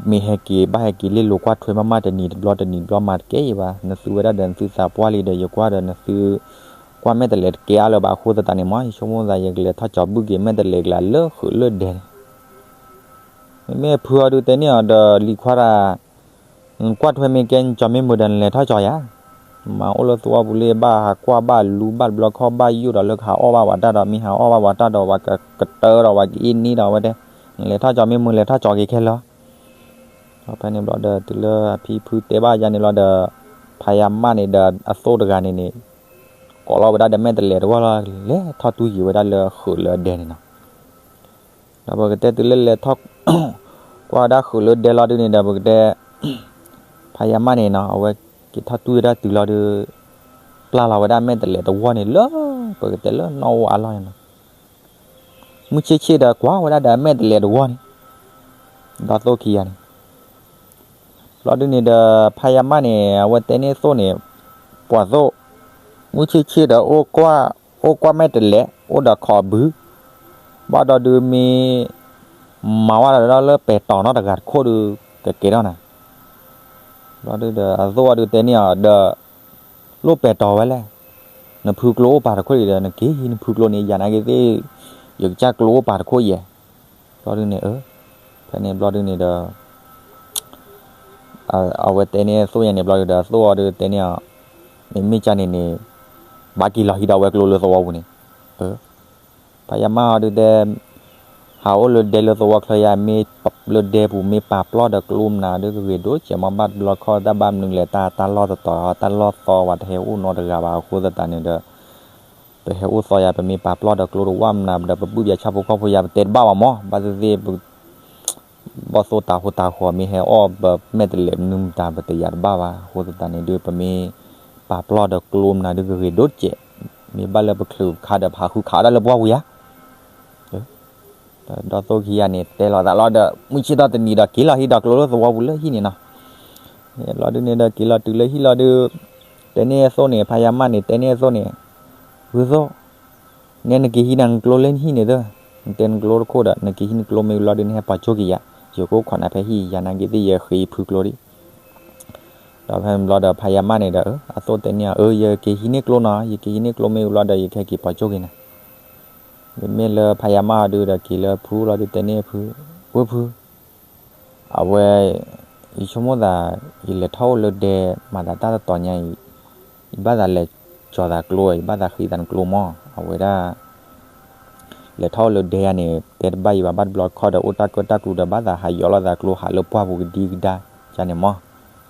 မ့ၢ်ဟဲက့ၤ ဘၣ်ဟဲက့ၤလ့လိာ်ကွၢ်ထွဲမးမးတနံၤတဘျီတနံၤတဘျီမးတကဲအံၤဘၣ်, နသုဝဲဒၣ်ဒီးနသုသးပှၢ်လံဒီး ယကွၢ်ဒီးနသု ကွၢ်မဲာ်တလဲၤတကဲအါလၢၤဘၣ်အဃိသတးန့ၣ်မး, ယဆိကမိၣ်သးယကလဲၤထီၣ်ကၠီၤဘုၣ်က့ၤမဲာ်တလဲၤကျါလၢဃုာ်လၢဒဲန့ၣ်, မ့မ့ၢ်ဖုအီၤဒုးတဲန့ၢ်အီၤဒီး လံၤခွါတၢ် နကွၢ်ထွဲမ့ၢ်ကဲ နကၠီၤမ့ၢ်မုာ်ဒီးနလဲၤထီၣ်ကၠီၤယၤ, မၤအိၣ်လၢသဝီပူၤလၢ ဘၣ်ဟးကွၢ်ဘၣ်လူဘၣ်တဘျီခီၣ်ဘၣ်ယိၣ်ဒီးလၢကဟးအီၣ်ဘၣ်ဝဲတၢ်ဒီး မ့ၢ်ဟးအီၣ်ဘၣ်ဝဲတၢ်ဒီး ဝဲကကတၢၢ်ဒီး ဝဲကအ့ၣ်န့ၢ်ဒီးဝဲတဲ, နလဲၤထီၣ်ကၠီၤမ့ၢ်မုာ် လဲၤထီၣ်ကၠီၤက့ၤခဲလၢာ် ဒီးဖဲန့ၣ်ဘျီဒီး တုၤလၢအဖံဖုတဲဘၣ်ယၤန့ၣ်လီၤဒီး ဖးယၤမၢ်န့ၣ်ဒီးအသိၣ်တဂၤန့ၣ်န့ၣ် ကိးလီၤဝဲဒၣ်ဒီးမဲာ်တလဲၤတဂီၢ်လီၤ, လဲၤထီၣ်တူၢ်ယံၤဝဲဒၣ်လၢဃုာ်လၢဒဲန့ၣ်နီၤ. ဒီးပကတဲတုၤလၢလဲၤထီၣ် ကွၢ်ဝဲဒၣ်ဃုာ်လၢဒဲလီၤဒုးန့ၣ်ဒီး ပကတဲ ဖးယၤမၢ်န့ၣ်နီၤ အဝဲက့ၤထီၣ်တူၢ်ဝဲဒၣ်တုၤလီၤဒုး ပျၢ်လီၤဝဲဒၣ်မဲာ်တလဲၤတဝီန့ၣ်လၢ ပကတဲလၢနီၣ်အိၣ်အါလီၢ်န့ၣ်နီၤ. မုၢ်ဆ့ၣ်ဆ့ၣ်ဒီးကွၢ်ဝဲဒၣ်ဒီးမဲာ်တလဲၤတဝီန့ၣ် ဒီးသိၣ်ခံဂၤန့ၣ် ဘျီဒုးန့ၣ်ဒီး ဖးယၤမၢ်န့ၣ် အဝဲတဲန့ၢ်သိၣ်န့ၣ် ပှၤသိၣ် မုၢ်ဆ့ၣ်ဆ့ၣ်ဒီး အိၣ်ကွၢ်မဲာ်တလဲၤ အိၣ်ဒီးခိးဘု ဘၣ်ဒီးဒုးမ့ၢ် မၤဝဲဒီးလၢပဲၤတီၤနီတဂၤတခိၣ်ဒုး ကကဲထီၣ်နၤ ဘျီဒုးဒီး အသိၣ်အီၤဒုးတဲန့ၢ်အီၤဒီး လိၣ်ပဲၤတီၤဝဲလဲၣ်, နဖုကျိအိၣ်ပာ်တခိၣ်အံၤဒီး နက့ၤဟံးနဖုကျိန့ၣ် ယၤနာ်က့ၤသ့ၣ် ယကစၢ်ကျိအိၣ်ပာ်တခိၣ်ယဲၢ်, ဘျီဒုးန့ၣ် အၢ ဖဲန့ၣ်ဘျီဒုးန့ၣ်ဒီး အဝဲတဲန့ၢ်သိၣ်ယၤန့ၣ်ဘျီဒုးဒီး သိၣ်အီၤဒုးတဲန့ၢ်အီၤ, မ့မ့ၢ်ကန့ၣ်န့ၣ် ဘၣ်က့ၤလီၤဟံးဒီးဝဲကျိလၢသဝီပူၤန့ၣ်, ဖးယၤမၢ်အီၤဒုးတဲ ဟးအိၣ်လၢဒဲလၢသဝီချၢယၤ မ့ၢ်လၢဒဲပူၤ မ့ၢ်ပာ်ပျီၢ်ဒီးကျိမနုၤဒုး ကဂ့ၤဒိၣ်စဲးမး ဘၣ်တဘျီခီၣ် တၢ်ဘၣ်မနုၤလဲၣ် တၢ်တၢ်လီၢ်တတီၤ တၢ်လီၢ်သီဝဲ တဟဲအိၣ်နီတဂၤဘၣ် အဃိသတးန့ၣ်ဒီး ပဟဲအိၣ်သီယၤ ပမ့ၢ်ပာ်ပျီၢ်ဒီးကျိတဝၣ်မနုၤ ဒီးပဘုၣ်ပၠးဆၣ်ဖိကီၢ်ဖိယၤ ပတဲတဘၣ်ဘၣ်မး ဘၣ်သ့ၣ်သ့ၣ် ဘီၣ်သိၣ်တၤဟိတၤဃီၤ မ့ၢ်ဟဲအီၣ်ပမဲာ်တလဲၤမနုၤမတၤ ပတယာ်တဘၣ်ဘၣ် အဃိသတးန့ၣ်ဒုး ပမ့ၢ်ပာ်ပျီၢ်ဒီးကျိမနုၤဒုး ကဂ့ၤဒိၣ်စဲး မ့ၢ်ဘၣ်လၢပချုးပခးဒီး ပဟးဃုခးဒၣ်လၢပှၢ်ပူၤယၤ ဒီးသိၣ်ခံဂၤန့ၣ် တဲလီၤသးလီၤဒီး မုၢ်ဆ့ၣ်ထီၣ်တနံၤဒီး က့ၤလီၤဟံးဒီးကျိလၢသဝီပူၤလၢဟံၣ်န့ၣ်နီၤ, ဘျီဒုးန့ၣ်ဒီး က့ၤလီၤတုၤလၢဟံၣ်လီၤဒုး တဲန့ၢ်သိၣ်န့ၣ် ဖးယၤမၢ်န့ၣ် တဲန့ၢ်သိၣ်န့ၣ်, ဝ့သိၣ်, နဲနက့ၤဟံးနၤနကျိလၢဟံၣ်န့ၣ်သၢ, နတဲနကျိတခိၣ်ဒီး နက့ၤဟံးနကျိမ့ၢ်ဘျီဒုး နဟဲပိာ်ကၠိက့ၤယၤ, ယကအိၣ်ခိးနၤဖဲဟံၣ် ယၤနာ်က့ၤသ့ၣ် ယဃ့ယဖုကျိဒံး ဒီးဖဲန့ၣ်ဘျီဒီး ဖါယါမၢ်န့ၣ်ဒီး အသိၣ်တဲန့ၢ်အီၤ, အၢ ယက့ၤဟံးန့ၢ်ကျိနီၤ, ယက့ၤဟံးန့ၢ်ကျိမ့ၢ်ဝံၤလီၤဒီး ယကဟဲက့ၤပိာ်ကၠိက့ၤနၤ. မ့မ့ၢ်လၢဖါယါမၢ်အီၤဒုးဒီး က့ၤလၢဖုလီၤဒုးတဲန့ၢ်ဖု, ဝဲဖု, အဝဲ, ယဆိကမိၣ်သး, ယလဲၤထီၣ်အိၣ်လၢဒဲ မၤသးတၢ်တတီၤညါအံၤ, ယဘၣ်သးလဲၤကၠီၤသးကျိ, ယဘၣ်သးဃ့သးနကျိမး, အဝဲဒၣ် လဲၤထီၣ်အိၣ်လၢဒဲယါန့ၣ် တဲတဘၣ်ယံၤဘၣ်, ဘၣ်တဘျီခီဒီး အိၣ်တၢ်ကၢၣ်တၢ်ကျူဒီး ဘၣ်သးဟးယီၤလိာ်သးကျိဟးလၢပှၢ်ပူၤကဒံကဒါယါန့ၣ်မး.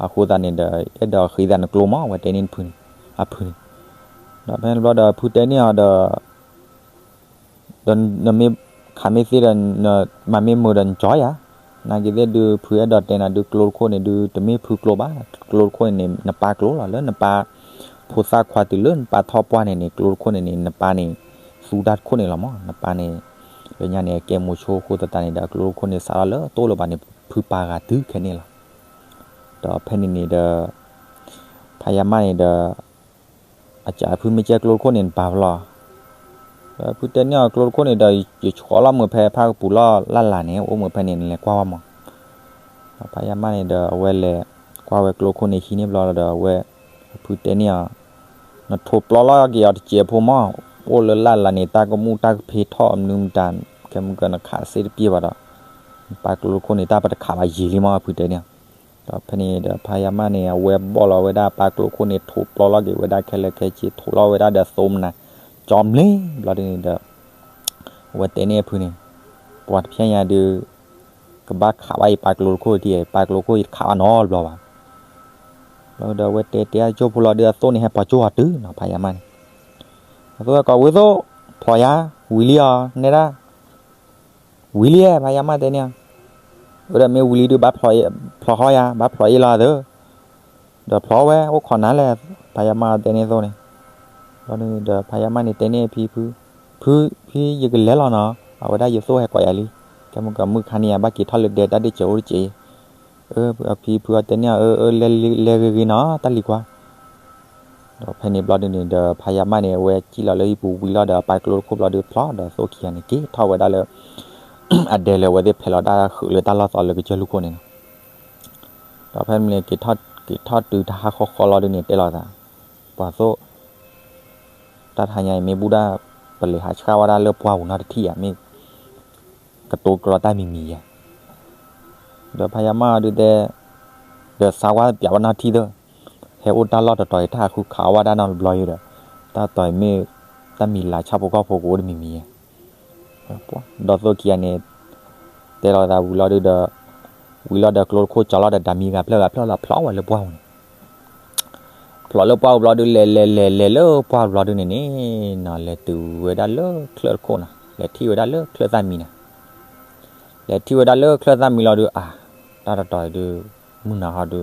အဃိသတးန့ၣ်ဒီး အဲၣ်ဒိးဃ့သးနကျိမး, အဝဲတဲန့ၢ်ဖုန့ၣ်, အဖုန့ၣ်. ဒီးဖဲန့ၣ်ဘျီဒီး ဖုတဲန့ၢ်အီၤဒီး ဒီးနမ့ၢ်ခးမ့ၢ်သ့ဒီး နမၤမ့ၢ်မုာ်ဒီးနကၠီယၤ, နာ်က့သ့ၣ်ဒုး ဖုအဲၣ်ဒိးတဲနၤဒုး ကျိတခိၣ်န့ၣ်ဒုး တမ့ၢ်ဖုကျိဘၣ်, ကျိတခိၣ်န့ၣ်န့ၣ် နပၢ်ကျိလီၤ, လၢနပၢ်ဖိသၣ်ခွါတုၤလၢနပၢ်ထီၣ်ပှၢ်န့ၣ်န့ၣ် ကျိတခိၣ်န့ၣ်န့ၣ် နပၢ်န့ၣ် သူတၢ်တခိၣ်န့ၣ်လီၤမး, နပၢ်န့ၣ် လၢညါန့ၣ် အကဲမိၤဆိအဃိသတးန့ၣ်ဒီး အကျိတခိၣ်န့ၣ် စးထီၣ်လၢတအိၣ်လၢၤဘၣ်န့ၣ် ဖုပၢ်ဂၤတုၤခဲန့ၣ်လီၤ. ဒီးဖဲန့ၣ်န့ၣ်ဒီး ဖါယါမၢ်န့ၣ်ဒီး အကးဖုမ့ၢ်ကဲကျိတခိၣ်န့ၣ် နပၢ်ဖဲလဲၣ်. ဒီးဖုတဲန့ၢ်အီၤ ကျိတခိၣ်န့ၣ်ဒီး ယဆှီလီၤမုာ်ဖဲဖၣ်ကပူၤလီၢ်လၢ်လၢ်န့ၣ် အိၣ်မုာ်ဖဲန့ၣ် နလဲၤကွၢ်ဝဲမး. ဒီးဖါယါမၢ်န့ၣ်ဒီး အဝဲလဲၤကွၢ်ဝဲကျိတခိၣ်န့ၣ် ဟံးန့ၢ်ဘျီဒီး အဝဲ ဖုတဲန့ၢ်အီၤ, နထိးပျီလီၤက့ၤအီၤတစဲးဖိမး, အိၣ်လၢလၢ်လၢ်န့ၣ် တၢ်ကမူၣ်တၢ်ကဖ့ထီၣ်မနုၤမတၤ, ခဲမုၢ်ကနခးစ့တပျ့ၤဘၣ်ဒီး နပၢ်ကျိတခိၣ်န့ၣ် တၢ်ပတခးဘၣ်ယံာ်လံမး ဖုတဲန့ၣ်. ဒီးဖဲန့ၣ်ဒီး ဖါယါမၢ်န့ၣ် အဝဲဘီၣ်လီၤဝဲဒၣ်ပၢ်ကျိတခိၣ်န့ၣ် ထိးပျီလီၤက့ၤဝဲဒၣ်ခဲလၢာ်ခဲဆ့ ထိးလီၤဝဲဒၣ်ဒီးသိမနၤ ကၠီမနုၤဘျီဒုန့ၣ်ဒီး အဝဲတဲန့ၢ်အဖုန့ၣ်, ပှၤတဖျဲညါဒုး ကဘၣ်ခးဘၣ်ယပၢ်ကျိတခိၣ်ထံၣ်, ပၢ်ကျိတခိၣ်ယတခးဘၣ်နီတဘျီဘၣ်. ဘျီဒီးအဝဲတဲတဲအကၠိဖိလီၤဒုး အသိၣ်န့ၣ်ဟဲပိာ်ကၠိအီၤတုၤနီၤ ဖါယါမၢ်န့ၣ်, အသိၣ်ဝဲကိးဝံသိၣ်, ဖျိးယၤ, ဝံၤလံအီၤ, နဲဒၣ် ဝံၤလံဧါ ဖါယါမၢ်တဲန့ၢ်အီၤ, အဒီးမ့ၢ်ဝံၤလံဒုး ဘၣ်ဖျိးဃီယၤ, ဘၣ်ဖျိးအ့ၣ်လီၤသၢ, ဒီးဖျိးဝဲ အိၣ်ခိးနၤလဲၣ်, ဖါယါမၢ်တဲန့ၢ်သိၣ်န့ၣ်. ဘျီဒုန့ၣ်ဒီး ဖါယါမၢ်န့ၣ်တဲန့ၢ်ဖံဖု, ဖု, ဖံယကလဲၤလီၤနီၤ, အဝဲဒၣ်ယသိၣ်ဟဲကိးယၤလံ, ကဲမုၢ်ကမုၢ်ခါန့ၣ်ယဘၣ်က့ၤထီၣ်လၢဒဲတၢ်ဒ့ၣ်စဲးအိၣ်တစဲး, အဖံဖုအီၤတဲန့ၢ်အီၤ အၢ အၢ လဲၤဂ့ၤဂ့ၤနီၤ တၢ်လံၤခွါ ဒီးဖဲန့ၣ်ဘျီဒုန့ၣ်ဒီး ဖါယါမၢ်န့ၣ် အဝဲစံၣ်လီၤလၢဟံၣ်ပူၤဝံၤလီၤဒီး ပၢ်ကျိတခိၣ်ဘျီဒုဖျိးဒီးသိၣ်ခံဂၤန့ၣ် က့ၤထီၣ်ဝဲဒၣ်လၢ အဒဲလၢအဝဲသ့ၣ်ဖဲးလီၤတၢ်ဃုာ်လၢတၢ်လီၢ်သီလၢကစၢၢ်လူၢ်ခိၣ်န့ၣ်လီၤ. ဒီးဖဲန့ၣ် က့ၤထီၣ်တုၤတဟါဃီဃီလီၤဒုန့ၣ် တဲလီၤသး, ပှၤသိၣ် တၢ်တဟါညါအံၤ မ့ၢ်ဘူၣ်ဒၣ် ပလဲၤဟးဆှၣ်ဝဲဒၣ်လၢပှၢ်ပူၤနီတထံၣ်ဧါ, မ့ၢ်ကတိၤကျီတၢ်မံၤမံၤဧါ. ဒီးဖါယါမၢ်ဒုတဲ, ဒီးသးဝဲပျးဝဲနီတထံၣ်သၢ, ဟဲအိၣ်တၢ်လီၢ်တတီၤအံၤ တၢ်ဟးဃုခးဝဲဒၣ်နီတဘျီအံၤဒီး, တၢ်တီၤအံၤမ့ၢ် တၢ်မံၤလၤဆၣ်ဖိကီၢ်ဖိကအိၣ်တမံၤမံၤဧါ. ဒီးသိၣ်ခံဂၤန့ၣ် တဲလီၤသးဝံၤလီၤဒုဒီး, ဝံၤလီၤဒီးကျိတခိၣ်ကၠီလီၤဒီး တၢ်မံၤဂၤဖျၢၣ်ဂၤဖျၢၣ်လီၤဖျိးဝဲလၢပှၢ်ပူၤန့ၣ် ဖျိးလၢပှၢ်ပူၤဘျီဒု လဲၤလဲၤလဲၤလဲၤလၢပှၢ်ပူၤဘျီဒုန့ၣ်န့ၣ်နီၤ လဲၤတုၤဝဲဒၣ်လၢချၢၣ်တခိၣ်နီၤ လဲၤထံၣ်ဝဲဒၣ်လၢချၢၣ်သၣ်မံၤနီၤ လဲၤထံၣ်ဝဲဒၣ်လၢချၢၣ်သၣ်မံၤလီၤဒု အါ တၢ်တတီၤအံၤဒု မုၢ်နၤဟီဒု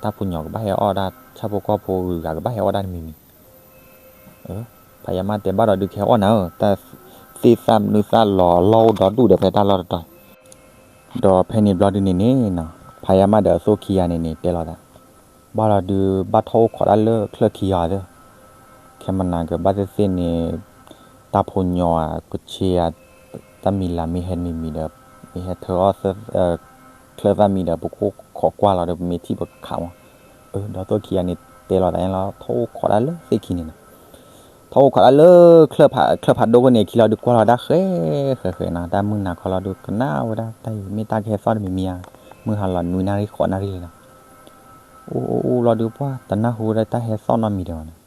တၢ်ဖိညီကဘၣ်ဟဲအီၣ်ဒၣ် ဆၣ်ဖိကီၢ်ဖိဂုၤဂၤကဘၣ်ဟဲအီၣ်ဒၣ်တမံၤမံၤ ဖးယါမးတဲဘၣ်ဒီးဒုးကဟဲအီၣ်နၤဧၢ တၢ်သ့ၣ်သၣ်မနုၤသၣ်လီၤအလီၢ်အိၣ်ဒီဒူၣ်ဒီးဖဲတၢ်လီၢ်တတီၤ ဒီးဖဲန့ၣ်ဘျီဒုန့ၣ်န့ၣ်နီၤ ဖးယါမးဒီးအသိၣ်ခံဂၤန့ၣ်န့ၣ် တဲလီၤသး ဘၣ်လီၤဒုး ဘၣ်ထီၣ်အိၣ်ခိးဒၣ်လၢချၢၣ်ခံဂၤသၢ ခဲမနၤကဘၣ်သ့ၣ်သ့ၣ်န့ၣ် တၢ်ဖိညီဧါ ကဆ့ဧါ တၢ်မံၤလၤမ့ၢ်ဟဲမံၤမံၤဒီး မ့ၢ်ဟဲထၢအီၣ် ချၢၣ်သၣ်မံၤဒီး ပကအိၣ်ခိးကွၢ်လီၤဒီး ပမ့ၢ်ထံၣ်ပကခးမး ဒီးသိၣ်ခံဂၤန့ၣ် တဲလီၤသးန့ၣ်လီၤ ထီၣ်အိၣ်ခိးဒၣ်လၢသ့ၣ်ခံန့ၣ်နီၤ ထီၣ်အိၣ်ခိးဒၣ်လၢ ချၢၣ်ဖးဒိၣ်ခိၣ်န့ၣ်အခံလီၤဒုး ကွၢ်လီၤဒၣ်ဃဲဃဲဃဲနီၤ တၢ်မုၢ်နၤခီလီၤဒုး ကနၣ်ဝဲဒၣ် တၢ်အံၤမ့ၢ်တၢ်ကဟဲသီၣ်တမံၤမံၤဧါ မုၢ်ဟါလီၤနွံနၣ်ရံၣ်ဃိးနၣ်ရံၣ်လံနီၤ အိၣ်အိၣ်အိၣ်လီၤဒုး ပှၢ်တနၢ်ဟူဝဲဒၣ်တၢ်ဟဲသီၣ်နီတမံၤဒံးဘၣ်နီၤ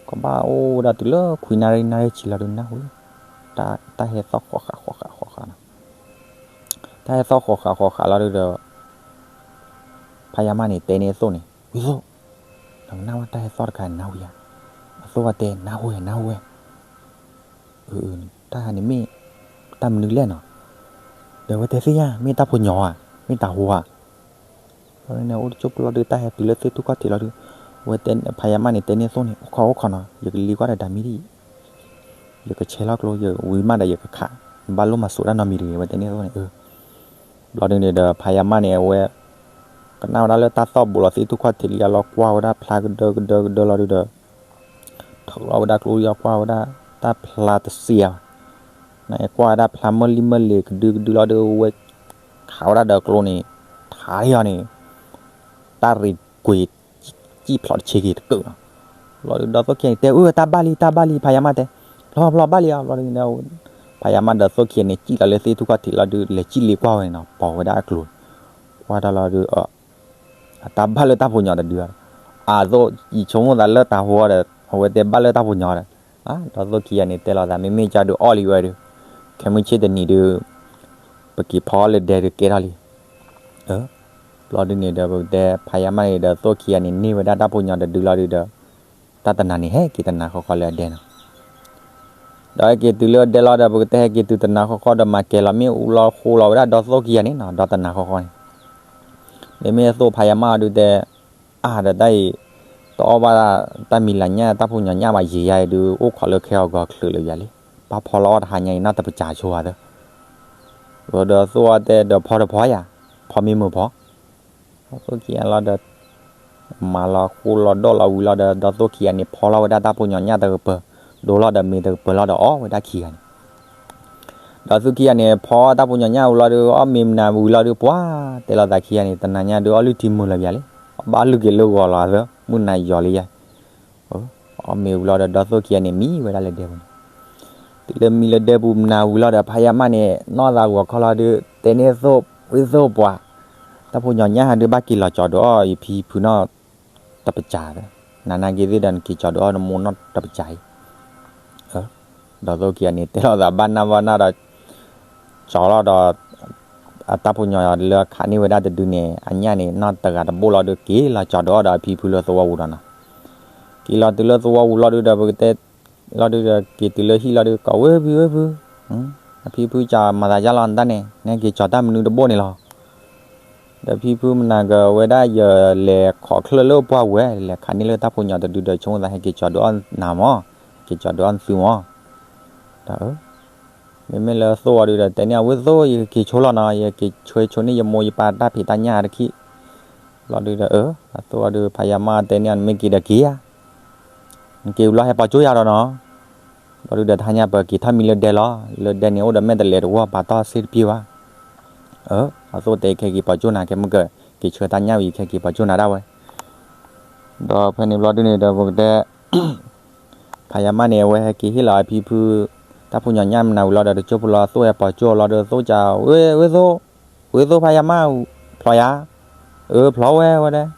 ကဘၣ်အိၣ်ဝဲဒၣ်တုၤလၢခွံနၣ်ရံၣ် နၣ်ရံၣ်ဆံလီၤဒုး နၢ်ဟူလံ တၢ်ဟဲသီၣ်ဃိးဃးဃိးဃးဃိးဃးနီၤ တၢ်ဟဲသီၣ်ဃိးဃးဃိးဃးလီၤဒုးဒီး ဖးယါမးန့ၣ် တဲန့ၢ်အသိၣ်န့ၣ် ဝံသိၣ် နကနၣ်ဝဲတၢ်ဟဲသီၣ်တခါန့ၣ် နၢ်ဟူဧါ အသိၣ်ဝဲတဲ နၢ်ဟူဝဲ နၢ်ဟူဝဲ တၢ်ဟဲန့ၣ်မ့ၢ် တၢ်မနုၤလဲၣ်နီၤ ဒီးအဝဲတဲသ့ၣ်ညါ မ့ၢ်တၢ်ဖိညီဧါ မ့ၢ်တၢ်ဟူဧါ ဘျီန့ၣ် အိၣ်တကၠိၢ်ပူၤလီၤဒုး တၢ်ဟဲတုၤလၢသ့ၣ်ထူၣ်ခီၣ်ထံးလီၤဒုး အဝဲတဲ ဖးယါမးန့ၣ် တဲန့ၢ်အသိၣ်န့ၣ် အိၣ်ခိးအိၣ်ခိးနီၤ ယကလံၤကွၢ်ဒီးဒၤမံၤဒံး ယကဆဲးလီၤကျိ ယဝံၤမးဒီးယကခး ဘၣ်လိၣ်မၤစိးတၢ်နီတမံၤတဂ့ၤ အဝဲတဲန့ၢ်အသိၣ်န့ၣ် ဘျီဒုးန့ၣ်ဒီး ဖးယါမးန့ၣ် အဝဲ ကနၣ်ဝဲဒၣ်လၢတၢ်သီၣ်ဘူးလီၤသ့ၣ်ထူၣ်ခီၣ်ထံးလံအလီၢ် ကွၢ်ဝဲဒၣ်ဖျါကဒၢကဒၢကဒၢလီၤဒုးဒီး ထုးလီၤဝဲဒၣ်ကျိယီၤကွၢ်ဝဲဒၣ် တၢ်ဖျါတစ့ဧါ နကွၢ်ဝဲဒၣ်ဖျါမၢလံမၢလ့ၤကဒုကဒုလီၤဒုး ဝဲ ခးဝဲဒၣ်ဒီးကျိန့ၣ် ထးလံအီၤန့ၣ် တၢ်ရံး ကွံာ် စံၣ်ဖျိးတဆ့က့ၤတကၢၢ်နီၤ. ဘျီဒုး ဒီးသိၣ်ခံဂၤန့ၣ် တဲအၢ တၢ်ဘၣ်လံ တၢ်ဘၣ်လံ ဖးယၤမးတဲ, ဖျီဖျီဘၣ်လံအီၤ ဘျီဒုး ဖးယၤမးဒီးသိၣ်ခံဂၤန့ၣ် စံၣ်လီၤလၢသ့ၣ်ထူၣ်ခီၣ်ထံးလီၤဒုး လဲၤစံၣ်လ့ကွၢ်ဝဲန့ၣ်နီၤ ပိာ်ဝဲဒၣ်အကျိၤ, ကွၢ်တၢ်လီၤဒုး အတၢ်ဘၣ်လၢတၢ်ဖိညီတဒု, အသိးယဆိကမိၣ်သးလၢတၢ်ဟိဒီး အဝဲတဲဘၣ်လၢတၢ်ဖိညီဒီး, ဒီးသိၣ်ခံဂၤန့ၣ် တဲလိာ်သး မ့မ့ၢ်ကၢ်ဒုးအီၣ်လံဝဲဒုး, ခဲမုၢ်ဆ့ၣ်တနံၤဒုး ပက့ၤဖီအီၣ်လၢဒဲဒုးကဲထီၣ်လံ. ဘျီဒုးန့ၣ်ဒီး ပကတဲ ဖးယၤမးန့ၣ်ဒီး သိၣ်ခံဂၤန့ၣ် န့ၢ်ဝဲဒၣ်တၢ်ဖိညီတဒုလီၤဒုးဒီး, တၢ်တနၤန့ၣ် ဟဲက့ၤတနၤဃီဃီလၢအဒဲနီၤ. ဒီးဟဲက့ၤတုၤလၢအဒဲလီၤဒီး ပကတဲဟဲက့ၤတုၤတနၤဃီဃီဒီး မၤကဲၤလီၤမ့ၣ်အူလီၤဃိလီၤဝဲဒၣ်ဒီးသိၣ်ခံဂၤန့ၣ်နီၤ ဒီးတနၤဃီဃီန့ၣ်, မ့မ့ၢ်အသိးဖးယၤမးအီၤဒုးတဲ အါဒီးတၢ်အံၤ တအီၣ်ဘၣ်တၢ်မံၤလၤညၣ်တၢ်ဖိညီညၣ်ဘၣ် ယံာ်ယါအံၤဒုး အိၣ်ခိးလၢခဲအီၤဂီၤချုးလၢယၤလံ, ဘၣ်ဖီလီၤအီၣ်တဟါညါအံၤ နီၢ်တပစၢ်ဆိဘၣ်သၢ, ဒီးသိၣ်အီၤတဲဒီးဖီတဖီယၤ, ဖီမ့ၢ်မုာ်ဖီ သိၣ်ခံဂၤလီၤဒီး မၤလီၤဃိလီၤဒိၣ်လီၤဝံၤလီၤဒီး ဒီးသိၣ်ခံဂၤန့ၣ် ဖီလီၤဝဲဒၣ်တၢ်ဖိညီညၣ်တကပၤ, ဒိလီၤဒီးမ့ၤတကပၤလီၤဒီးအီၣ်ဝဲဒၣ်ခံဂၤန့ၣ်, ဒီးသိၣ်ခံဂၤန့ၣ် ဖီတၢ်ဖိညီညၣ်ဝံၤလီၤဒုး အီၣ်မ့ၤမနၤဝံၤလီၤဒုး ပှၤတဲလိာ်သးခံဂၤန့ၣ် တနၤညါဒုးအီၣ်လုၢ်ထံမုာ်လီၤယၤလံ, အီၣ်ဘၣ်လုၢ်က့ၤလၢဂီၤလီၤသၢ မုၢ်နၤယီၤလံယၤ အီၣ်မ့ၤဝံၤလီၤဒီး ဒီးသိၣ်ခံဂၤန့ၣ် မံဝဲဒၣ်လၢဒဲပူၤန့ၣ်, တုၤလၢမံလၢဒဲပူၤမနၤဝံၤလီၤဒီး ဖးယၤမးန့ၣ် နီၢ်သးဂီၤခီလီၤဒုး တဲန့ၢ်သိၣ်ဝ့သိၣ်ပှၤ, တၢ်ဖိညီညၣ်ဟဲဒုးဘၣ်က့ၤလီၤကၠီၤဒုးအီၣ် ယဖံဖုနီၢ်တပစၢ်, နနာ်က့ၤသ့ၣ်ဒီး နက့ၤကၠီၤဒုးအီၣ်နမိၢ်နီၢ်တပစၢ်အံၤ ဒီးသိၣ်ခံဂၤန့ၣ် တဲလိာ်သးဘၣ်နၢ်ဘၣ်နၢ်ဒီး ကၠီၤလီၤဒီး အတၢ်ဖိညီလၢခးန့ၢ်ဝဲဒၣ်တဒုန့ၣ် အညၣ်န့ၣ် နီၢ်တဂၤတဘိၣ်လီၤဒုး က့ၤလီၤကၠီၤဒုးအီၣ်ဒီးအဖံဖုလၢသဝီပူၤဒီးနီၤ, က့ၤလီၤတုၤလၢသဝီပူၤလီၤဒုးဒီး ပကတဲ လီၤဒုးဒီး က့ၤတုၤလၢဟံၣ်လီၤဒုး ကိးဝ့ၢ်ဖံဝ့ၢ်ဖု, အဖံဖုကၠီၤမၤသးယါလီၤနတၢ်န့ၣ် နဟဲက့ၤကၠီၤတၢ်မနုၤတဘိၣ်န့ၣ်လီၤ ဒီးဖံဖုမနၤကဝဲဒၣ် ယလဲၤခိးချၢၣ်လၢပှၢ်ဝဲ လဲၤခးန့ၢ်လၢတၢ်ဖိညီတဒုဒီး ဆိကမိၣ်သးဟဲက့ၤကၠီၤဒုးအီၣ်နၤမၢ်, က့ၤကၠီၤဒုးအီၣ်နသုမၢ်, ဒီး မ့မ့ၢ်လၢသိၣ်အီၤဒုးဒီး တဲန့ၢ်အဝ့ၢ်သိၣ် ယက့ၤဆိလီၤနီၤ ယက့ၤဆွဲဆိန့ၢ်ယမိၢ်ယပၢ်တၢ်ဖံးတၢ်ညၣ်တခီ, ဘျီဒုးဒီး အသိၣ်အီၤဒုး ဖးယၤမးတဲန့ၢ်အီၤ နမ့ၢ်က့ၤဒီးက့ၤဧါ နက့ၤဝံၤလီၤဟဲပိာ်ကၠိယၤဒီးနီၤ, ဘျီဒုးဒီးတဟါညါပက့ၤထီၣ်မံလၢဒဲလီၤ, လၢဒဲန့ၣ်အိၣ်ဒီးမဲာ်တလဲးတဝီ ပာ်တီၢ်စ့တပျ့ၤဘၣ်, အသိၣ်တဲခဲက့ၤပိာ်ကၠိနၤ ခဲမုၢ်ကၢ က့ၤဆွဲတၢ်ညၣ်ဝံၤ ခဲက့ၤပိာ်ကၠိနၤဒၣ်ဝဲ, ဒီးဖဲန့ၣ်ဘျီဒုးန့ၣ်ဒီးပကတဲ ဖးယၤမးန့ၣ် အဝဲဟဲက့ၤဟ့ၣ်လီၤအဖံဖု တၢ်ဖိညီညၣ်မနၤဝံၤလီၤဒီး တကၠိဖိလီၤ သိၣ်ဟဲပိာ်ကၠိလီၤဒီး သိၣ်ကၠီ ဝ့ၢ်ဝ့ၢ်သိၣ်, ဝ့ၢ်သိၣ်ဖးယၤမး, ဖျီယၤ, အၢ ဖျီဝဲဝဲဒၣ်,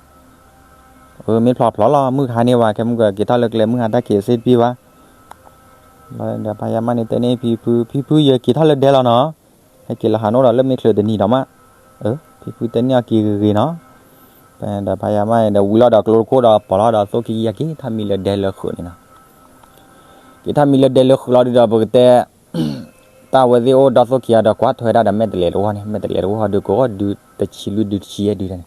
အၢ မ့ၢ်ဖျီဖျီလီၤ မုၢ်ဟါန့ၢ်ဝဲ ခဲမုၢ်ကၢ က့ၤထီၣ်လၢကျဲမုၢ်ဟါတၢ်ခံးစ့တပျ့ၤဘၣ်, ဒီးဖးယၤမးန့ၣ် တဲန့ၢ်ဖံဖု ဖံဖု ယက့ၤထီၣ်လၢဒဲလီၤနီၤ, ဟဲက့ၤလီၤဟးနိၣ်ဒီးလၢမ့ၢ်ချုးတနံၤဒီးမး, အၢ ဖံဖုတဲန့ၢ်အီၤက့ၤဂ့ၤဂ့ၤနီၤ, ဒီးဖးယၤမးန့ၣ်ဒီးဝံၤလီၤဒီးကျိတခိၣ်ဒီးပိာ်လီၤဒီးသိၣ်ခံဂၤက့ၤထီၣ်မံလၢဒဲလၢဃုာ်န့ၣ်နီၤ, က့ၤထီၣ်မံလၢဒဲလၢဃုာ်လီၤဒုးဒီးပကတဲ တၢ်ဝဲသ့ၣ်အိၣ်ဒီးသိၣ်ခံဂၤဒီး ကွၢ်ထွဲဒၣ်ဒီးမဲာ်တလဲးတဝီန့ၣ် မဲာ်တလဲးတဝီဟီဒုးကအိၣ်ဒုးတဆံလွံၢ်ဒုးတဆံယဲၢ်ဒုးန့ၣ်,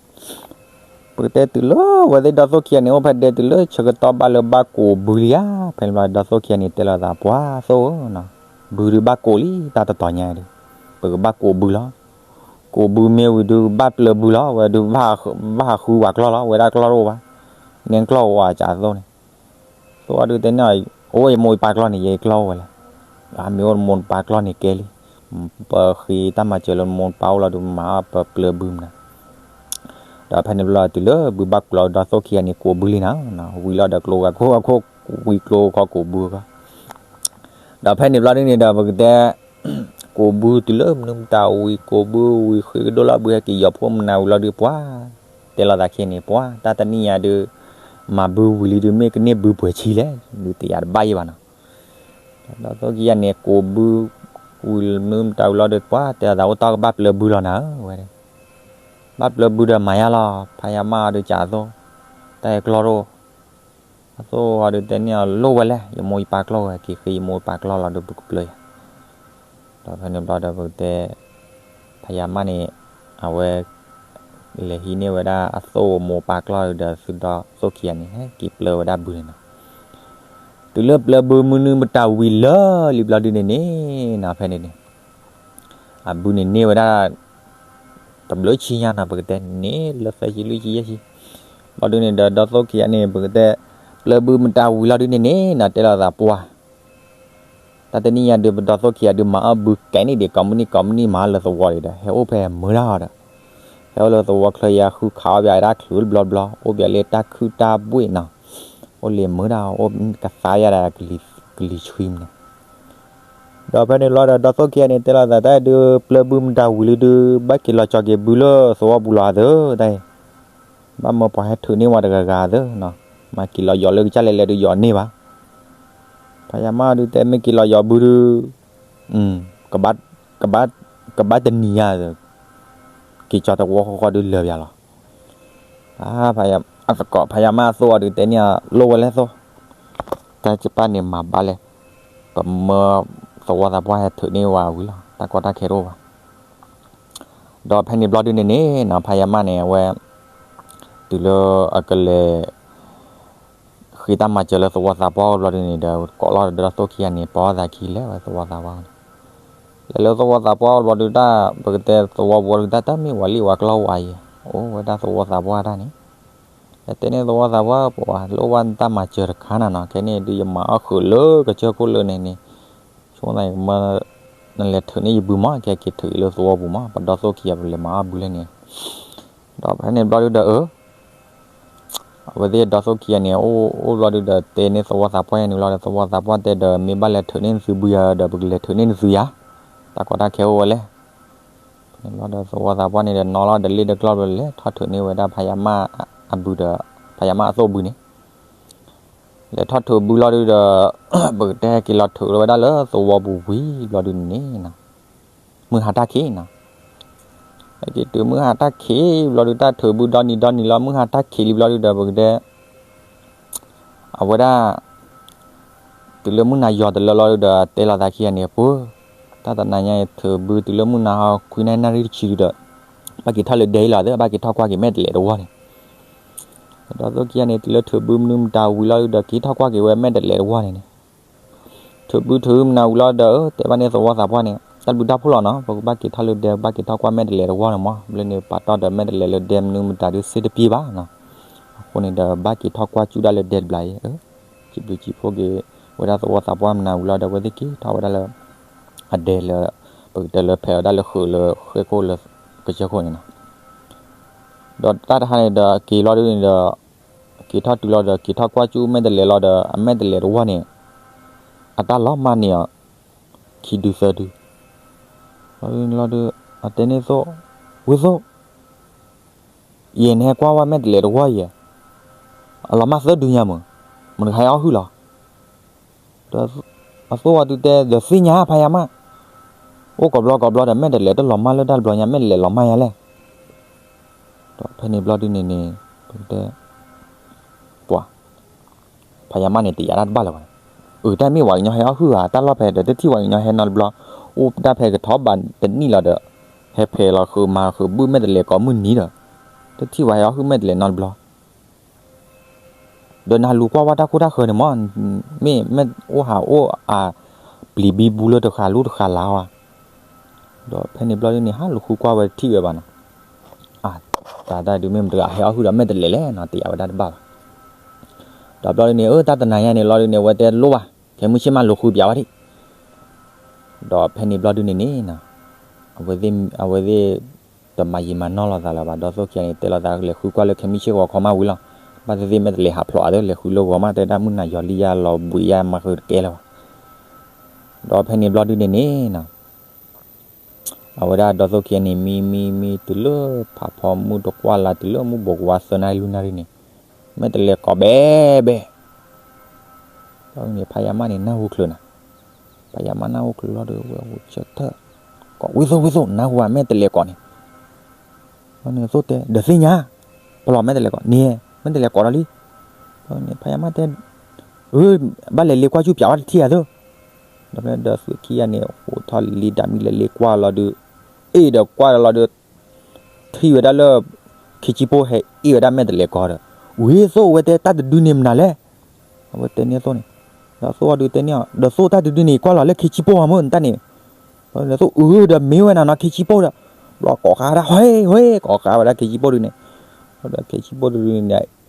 ပကတဲတုၤလၢဝဲသ့ၣ်ဒီးသိၣ်ခံဂၤန့ၣ် အိၣ်ဖဲဒဲတုၤလၢဆၢကတီၢ်ဘၣ်လၢဘၣ်ကိးဘုလံဧါ, ဖဲန့ၣ်ဘျီဒီးသိၣ်ခံဂၤန့ၣ် တဲလိာ်သးပှၤသိၣ်ဧၢနီၤ, ဘုဒုးဘၣ်ကိးလံတၢ်တတီၤညါဒုး, ပကဘၣ်ကိးဘုလီၤ, ကိးဘုမ့ၢ်ဝံၤဒုးဘၣ်ပျၢၤဘုလီၤ, ဝဲဒုးဘၣ်ဟးဃုပှၤကျီၢ်လီၤ, ဝဲဒၣ်ကျီၢ်တအိၣ်ဘၣ်, န့ၣ်ကျီၢ်အိၣ်အစးသိၣ်န့ၣ် သိၣ်အီၤဒုးတဲန့ၢ်အီၤ, အိၣ်ယမိၢ်ယပၢ်ကျီၢ်န့ၣ် ယကျီၢ်အိၣ်ဝဲလဲၣ်, အမ့ၢ်အိၣ်နမိၢ်နပၢ်ကျီၢ်န့ၣ်ကဲလံ, ပဃ့တၢ်မၤစၢၤလၢနမိၢ်နပၢ်အိၣ်လီၤဒုးမၤအီၣ်ပပျၢၤဘုမနၤ, ဒီးဖဲန့ၣ်ဘျီတုၤလၢဘုဘၣ်ကိးလီၤဒီးသိၣ်ခံဂၤန့ၣ် ကိးဘုလံနီၤ, ဝံၤလီၤဒီးကျိဂၤခိၣ်ဂၤခိၣ်, ဝံၤကျိခီကိးဘုခီ ဒီးဖဲန့ၣ်ဘျီဒုးန့ၣ်ဒီးပကတဲ ကိးဘုတုၤလၢမနုၤမတၤဝံၤ ကိးဘုဝံၤဃ့ကဒိၣ်လီၤဘုဟဲက့ၤယီၤဖိမနၤဝံၤလီၤဒုးပှၤ, တဲလိာ်သးခံဂၤန့ၣ် ပှၤ တၢ်တနံၣ်ညါဒုး မၤဘုဝံၤလံဒုး မ့ၢ်ကန့ၢ်ဘုပှဲၤဆံလဲၣ်, ဒုးတယာ်တဘၣ်ယံၤဘၣ်နီၤ, ဒီးသိၣ်ခံဂၤန့ၣ် ကိးဘုဝံၤမနုၤမတၤဝံၤလီၤဒုးပှၤ တဲလိာ်သးအိၣ်တ့ၢ်ကဘၣ်ပျၢၤဘုလီၤနၤဧၢဝဲ, ဘၣ်ပျၢၤဘုဒီးမၤယါလီၤ ဖးယၤမးအီၤဒုးကးအသိၣ်, တၢ်ဟဲကျီၢ်တအိၣ် အသိၣ်အီၤဒုးတဲန့ၢ်အီၤလိၣ်ဝဲလဲၣ် ယမိၢ်ယပၢ်ကျီၢ်ဝဲ က့ၤဃ့ယမိၢ်ယပၢ်ကျီၢ်လီၤဒုးပကပျၢၤယၤ, ဒီးဖဲန့ၣ်ဘျီဒီးပကတဲ ဖးယၤမးန့ၣ် အဝဲ လဲၤဟံးန့ၢ်ဝဲဒၣ်အသိၣ်အမိၢ်ပၢ်ကျီၢ်ဒီးသုဒီးသိၣ်ခံဂၤန့ၣ် ဟဲက့ၤပျၢၤဝဲဒၣ်ဘုန့ၣ်နီၤ, တုၤလၢပျၢၤဘုမနုၤမတၤဝံၤလၢာ်လံဘျီဒုးန့ၣ်န့ၣ်နီၤ ဖဲန့ၣ်န့ၣ် အဘုန့ၣ်န့ၢ်ဝဲဒၣ် တဘျုးဆံညါနီၤ ပကတဲန့ၣ်လၢသၢဆံလွံၢ်ဆံယဲၢ်ဆံ, ဘျီဒုးန့ၣ်ဒီးဒီသိၣ်ခံဂၤန့ၣ် ပကတဲ ပျၢၤဘုမတၤဝံၤလီၤဒုးန့ၣ်န့ၣ်နီၤ တဲလိာ်သးပှၤ တၢ်တနံၣ်ညါဒုးပဒီသိၣ်ခံဂၤဒုးမၤအီၣ်ဘုကဲန့ၣ်ဒံး ကိးမုၢ်နံၤကိးမုၢ်နံၤမၤအီၣ်လၢသဝီဒံးဒီး ဟဲအိၣ်ဖဲမုာ်လီၤဒီး ဟဲအိၣ်လၢသဝီချၢယၤ ဃုခးအီၣ်ဘၣ်တၢ်ချုးတဘျီဘျီ အိၣ်ဘၣ်လၢတၢ်ခုၣ်တၢ်ဘှ့ၣ်နီၤ, အိၣ်လၢမုာ်ဒၣ် အိၣ်ကသါယၤဒီး ကလံၤဆှံမနီၤ. ဒီးဖဲန့ၣ်ဘျီဒီး ဒီသိၣ်ခံဂၤန့ၣ် တဲလိာ်သး တၢ်အံၤဒုး ပျၢၤဘုမတၤဝံၤလံဒုး ဘၣ်က့ၤလီၤကၠီၤက့ၤဘုလၢသဝီပူၤလီၤသၢ တၢ်အံၤ, ဘၣ်မၢပှၤဟဲထုးန့ၢ်ဝဲတဂၤဂၤသၢနီၤ, မ့ၢ်က့ၤလီၤယီၤလၢကစၢ်လဲၤလဲၤဒုးယီၤန့ၢ်ဘၣ်. ဖးယၤမးဒုးတဲ မ့ၢ်က့ၤလီၤယီၤဘုဒုး ကဘၣ်တနံၤညါ က့ၤကၠီၤတဝီဃီဃီဒုးလၢာ်ပၠးလီၤ. အသကိးဖးယၤမးအသိၣ်အီၤဒုးတဲန့ၢ်အီၤ လိၣ်ဝဲလဲၣ်သိၣ်, တၢ်ကပၣ်န့ၣ်မၤဘၣ်လဲၣ်, ပမၢသဝီသးပှၢ်ဟဲထုးန့ၢ်ဝဲဝံၤလီၤ, တၢ်ကီတၢ်ခဲတအိၣ်ဘၣ်. ဒီးဖဲန့ၣ်ဘျီဒုးန့ၣ်န့ၣ်နီၤ ဖးယၤမးန့ၣ် အဝဲ တုၤလၢအကလဲၤ ဃ့တၢ်မၤစၢၤလၢသဝီသးပှၢ်အအိၣ်ဘျီဒုးန့ၣ်ဒီး ကိးလီၤဒီးဒီသိၣ်ခံဂၤန့ၣ် ပိာ်အသးခံလဲၤဝဲသဝီသးပှၢ်န့ၣ်, လဲၤလၢသဝီသးပှၢ်အအိၣ်ဘျီဒုး တၢ်ပကတဲသဝီပူၤဒုး တၢ်တမ့ၢ်ဝဲလံဝဲကျီဝဲအံၤ အိၣ်ဝဲဒၣ်သဝီသးပှၢ်တၢ်န့ၣ်, လဲၤတဲန့ၢ်သဝီသးပှၢ် ပှၤလိၣ်ဘၣ်တၢ်မၤစၢၤတခါနၤနီၤ, ခဲန့ၣ်ဒုးယမၤအီၣ်ဃုာ်လၢကစၢၢ်ခိၣ်လၢန့ၣ်န့ၣ်, ဆိသးကမၢ နလဲၤထုးန့ၢ်ယဘုမး ကဲက့ၤထုးအံၤလၢသဝီပူၤမး ပဒီသိၣ်ခံဂၤပလဲၤမၤအီၣ်ဘုလၢန့ၣ်, ဒီးဖဲန့ၣ်ဘျီဒုးဒီး အဝဲသ့ၣ်ဒီသိၣ်ခံဂၤန့ၣ် အိၣ်အိၣ်ဘျီဒုးဒီး တဲန့ၢ်သဝီသးပှၢ်ယၤန့ၣ်လီၤဒီး သဝီသးပှၢ်တဲဒီး မ့ၢ်ဘၣ်လဲၤထုးန့ၢ်နသုဘုယၤဒီး ပကလဲၤထုးန့ၢ်နသုယၤ, တၢ်ကီတၢ်ခဲအိၣ်ဝဲလဲၣ်. န့ၣ်ဘျီဒီး သဝီသးပှၢ်န့ၣ်ဒီး နီၣ်လီၤဒီးလ့ၣ်ဒီးကျီၢ်ဘျီလဲၤထီၣ်ထုးန့ၢ်ဝဲဒၣ်ဖးယၤမးအဘုဒီး ဖးယၤမးအသိၣ်ဘုန့ၣ် လဲၤထီၣ်ထုးဘုလီၤဒုးဒီး ပကတဲဟဲက့ၤလီၤထုးလီၤဝဲဒၣ်လၢသဝီပူၤဝံၤဘျီဒုးန့ၣ်နီၤ, မုၢ်ဟါတၢ်ခံးနီၤ, ဟဲက့ၤတုၤမုၢ်ဟါတၢ်ခံးဘျီဒုး တၢ်ထုးဘုဒီနံၤဒီနံၤလီၤ မုၢ်ဟါတၢ်ခံးလံဘျီဒုးဒီး ပကတဲ အဝဲဒၣ် တုၤလၢမုၢ်နၤယီၤတလၢလီၤဒုးဒီး တဲလိာ်သးခံဂၤန့ၣ် ပှၢ် တၢ်တနၤညါအံၤ ထုးဘုတုၤလၢမုၢ်နၤဟီ ခွံနၣ်ရံၣ်တဆံဒုးဒီး ဘၣ်က့ၤထီၣ်လၢဒဲလီၤသၢ ဘၣ်က့ၤထီၣ်ကွၢ်က့ၤမဲာ်တလဲးတဝီန့ၣ်, ဒီးသိၣ်ခံဂၤန့ၣ် တုၤလၢထုးဘုမနုၤမတၤဝံၤလီၤဒုးဒီး က့ၤထီၣ်ကွၢ်က့ၤဝဲမဲာ်တလဲးတဝီန့ၣ်န့ၣ် ထုးဘုထုးမနၤဝံၤလီၤဒီး တဲဘၣ်န့ၣ်သဝီသးပှၢ်န့ၣ် တၢ်ဘျုးတၢ်ဖှိၣ်လီၤနီၤ, ပကဘၣ်က့ၤထီၣ်လၢဒဲ ဘၣ်က့ၤထီၣ်ကွၢ်မဲာ်တလဲးတဝီန့ၣ်မး, ဘျီန့ၣ် ပာ်တီၢ်ဒီးမဲာ်တလဲးလၢဒဲမနုၤမတၤဒုးစ့တပှဲၤဘၣ်နီၤ, အဃိန့ၣ်ဒီး ဘၣ်က့ၤထီၣ်ကွၢ်ကူၣ်ဒၣ်လၢဒဲတဘျီအံၤ, စံးဘျုးစံးဖှိၣ်က့ၤ ဝဲဒၣ်သဝီသးပှၢ်မနၤဝံၤလီၤဒီး အဝဲသ့ၣ်က့ၤထီၣ်ဝဲဒၣ်လၢ အဒဲလၢ ပကတဲလၢဖဲးဝဲဒၣ်လၢဃုာ်လၢဃ့ၢ်ခိၣ်လၢကစၢၢ်ခိၣ်န့ၣ်နီၤ, ဒီးတၢ်တဟါန့ၣ်ဒီး က့ၤလီၤဒုးန့ၣ်ဒီး က့ၤထီၣ်တုၤလီၤဒီး က့ၤထီၣ်ကွၢ်ကူၣ်မဲာ်တလဲးလီၤဒီး အမဲာ်တလဲးတဝီန့ၣ် အတၢ်လီၤမၢ်န့ၢ်အီၤ ခံဒုသၢဒု လီၤဒုး အတဲန့ၢ်သိၣ်, ဝ့ၢ်သိၣ်, ယဲၢ်နဟဲကွၢ်ဝဲမဲာ်တလဲးတဝီယဲၢ်, အလီၤမၢ်သၢဒုညါမုၢ်, မနုၤဟဲအီၣ်ဟုၣ်လီၤ, ဒီးအသိၣ်အီၤဒုးတဲ ဒီးသ့ၣ်ညါဖးယၤမး, အိၣ်ကိးဘျီကိးဘျီဒီး မဲာ်တလဲးတလီၤမၢ်လၢတၢ်တဘျီညါ မဲာ်တလဲးလီၤမၢ်ယၤလဲၣ်, ဒီးဖဲန့ၣ်ဘျီဒုးန့ၣ်န့ၣ် ပကတဲ ပှၤ ဖးယၤမးန့ၣ် တယာ်တၢ်တဘၣ်လၢၤဘၣ်န့ၣ်, အၢ တၢ်မ့ၢ်ပှၤကညီဟဲအီၣ်ဟုၣ်ဧါ, တၢ်လီၢ်ဖဲဒီး တထံၣ်ပှၤကညီဟဲနီတဘျီ, အိၣ်ဒၣ်ဖဲကထီၣ်ဘးတနံၣ်လီၤဒီး ဟဲဖဲးလီၤဃုာ်မၤဃုာ်ဘုၣ်မဲာ်တလဲးကိးမုၢ်နံၤဒီး တထံၣ်ပှၤဟဲအီၣ်ဟုၣ်မဲာ်တလဲးနီတဘျီ ဒီးနလူၤကွၢ်ဝဲတၢ်ခိၣ်တၢ်ဃၢၤန့ၣ်မး, မ့ၢ်မ့ၢ်အိၣ်ဟးအိၣ်အပျံၤဘံဘူလၢတဃာ်လူတဃာ်လၢၤဧါ, ဒီးဖဲန့ၣ်ဘျီဒုးန့ၣ် ဟးလူၤဃုကွၢ်ဝဲတထံၣ်ဝဲဘၣ်နီၤ, အၢ တၢ်တၢ်ဒုးမ့ၢ်မတၤတဂၤဟဲအီၣ်ဟုၣ်ဒီးမဲာ်တလဲးလဲၣ်နီၤ, တယာ်ဝဲဒၣ်တဘၣ်ဘၣ်, ဒီးဘျီဒုးန့ၣ် အၢ တၢ်တနၤညါန့ၣ်လီၤဒုးန့ၣ် အဝဲတဲလိၣ်ဘၣ် ခဲမုၢ်ဆ့ၣ်မးလူၤဃုပၠးဝဲဒၣ် ဒီးဖဲန့ၣ်ဘျီဒုးန့ၣ်န့ၣ်နီၤ, အဝဲသ့ၣ် အဝဲသ့ၣ် တမၤယံာ်မၤနီၢ်လိာ်သးလၢၤဘၣ်, ဒီးသိၣ်ခံဂၤန့ၣ် တဲလိာ်သး လဲၤဃုကွၢ်လၢခဲမုၢ်ဆ့ၣ်ဂီၤခီမးဝံၤလီၤ, ဘၣ်သ့ၣ်သ့ၣ်မဲာ်တလဲးဟးဖျိးအသး လဲၤဃုလၢဂီၤမး တဲဒၣ်မုၢ်နၤယီၤလံယၤလီၤဘှံးယၤမၤဃုာ်တကဲလၢၤဘၣ်, ဒီးဖဲန့ၣ်ဘျီဒုးန့ၣ်န့ၣ်နီၤ အဝဲဒၣ်ဒီးသိၣ်ခံဂၤန့ၣ် မံမံမံတုၤလၢဖးဖီမုၢ်တကွၢ်လၢ် တုၤလၢမုၢ်ဘိးကဝါသၢနၣ်ရံၣ်လွံၢ်နၣ်ရံၣ်န့ၣ်, မဲာ်တလဲးကိးဘဲဘဲ ဘျီဒုးန့ၣ် ဖးယၤမးန့ၣ် နၢ်ဟူချုးနၤ, ဖးယၤမးနၢ်ဟူချုးလီၤဒီး ဝဲဟူဆၢထၢၣ်, ကိးဝ့ၢ်သိၣ်ဝ့ၢ်သိၣ် နၢ်ဟူဧါ မဲာ်တလဲးကိးန့ၣ်, ဘျီန့ၣ်သိၣ်တဲ ဒီးသ့ၣ်ညါ, ပလီၢ်မဲာ်တလဲးကိးန့ၣ်, မဲာ်တလဲးကိးဒီးလံ, ဘျီန့ၣ် ဖးယၤမးတဲ အၢ ဘၣ်လဲၤလ့ကွၢ်ဆူၣ်ပၠးဝဲတထံၣ်ဧါသိး, ဒီးဖဲဒီးသိၣ်ခံဂၤန့ၣ် အိးထီၣ်လံဒၣ်မံလဲၤလ့ကွၢ်လီၤဒုး, အ့ၣ်ဒီးကွၢ်ဒီးလီၤဒုး ထံၣ်ဝဲဒၣ်လၢ ခ့ဆံဖိဟဲအ့ၣ်ဝဲဒၣ်မဲာ်တလဲးကိးဒီး, ဝ့ၢ်သိၣ်ဝဲတဲတၢ်တဒုန့ၣ်မနုၤလဲၣ်, အဝဲတဲန့ၢ်သိၣ်န့ၣ်, ဒီးသိၣ်အီၤဒုးတဲန့ၢ်အီၤ ဒီးသိၣ်တၢ်တဒုန့ၣ်ကွၢ်လီၤလၢခ့ဆံဖိမးမုၢ်နတၢ်န့ၣ်, ဒီးသိၣ်အုးဒီးမ့ၢ်ဝဲနၤနီၤ ခ့ဆံဖိဒီး, ဘျီကိးဃာ်ဝဲဒၣ် ဟဲ ဟဲ ကိးဃာ်ဝဲဒၣ်ခ့ဆံဖိဒုးန့ၣ်, ဒီးခ့ဆံဖိတဒုန့ၣ်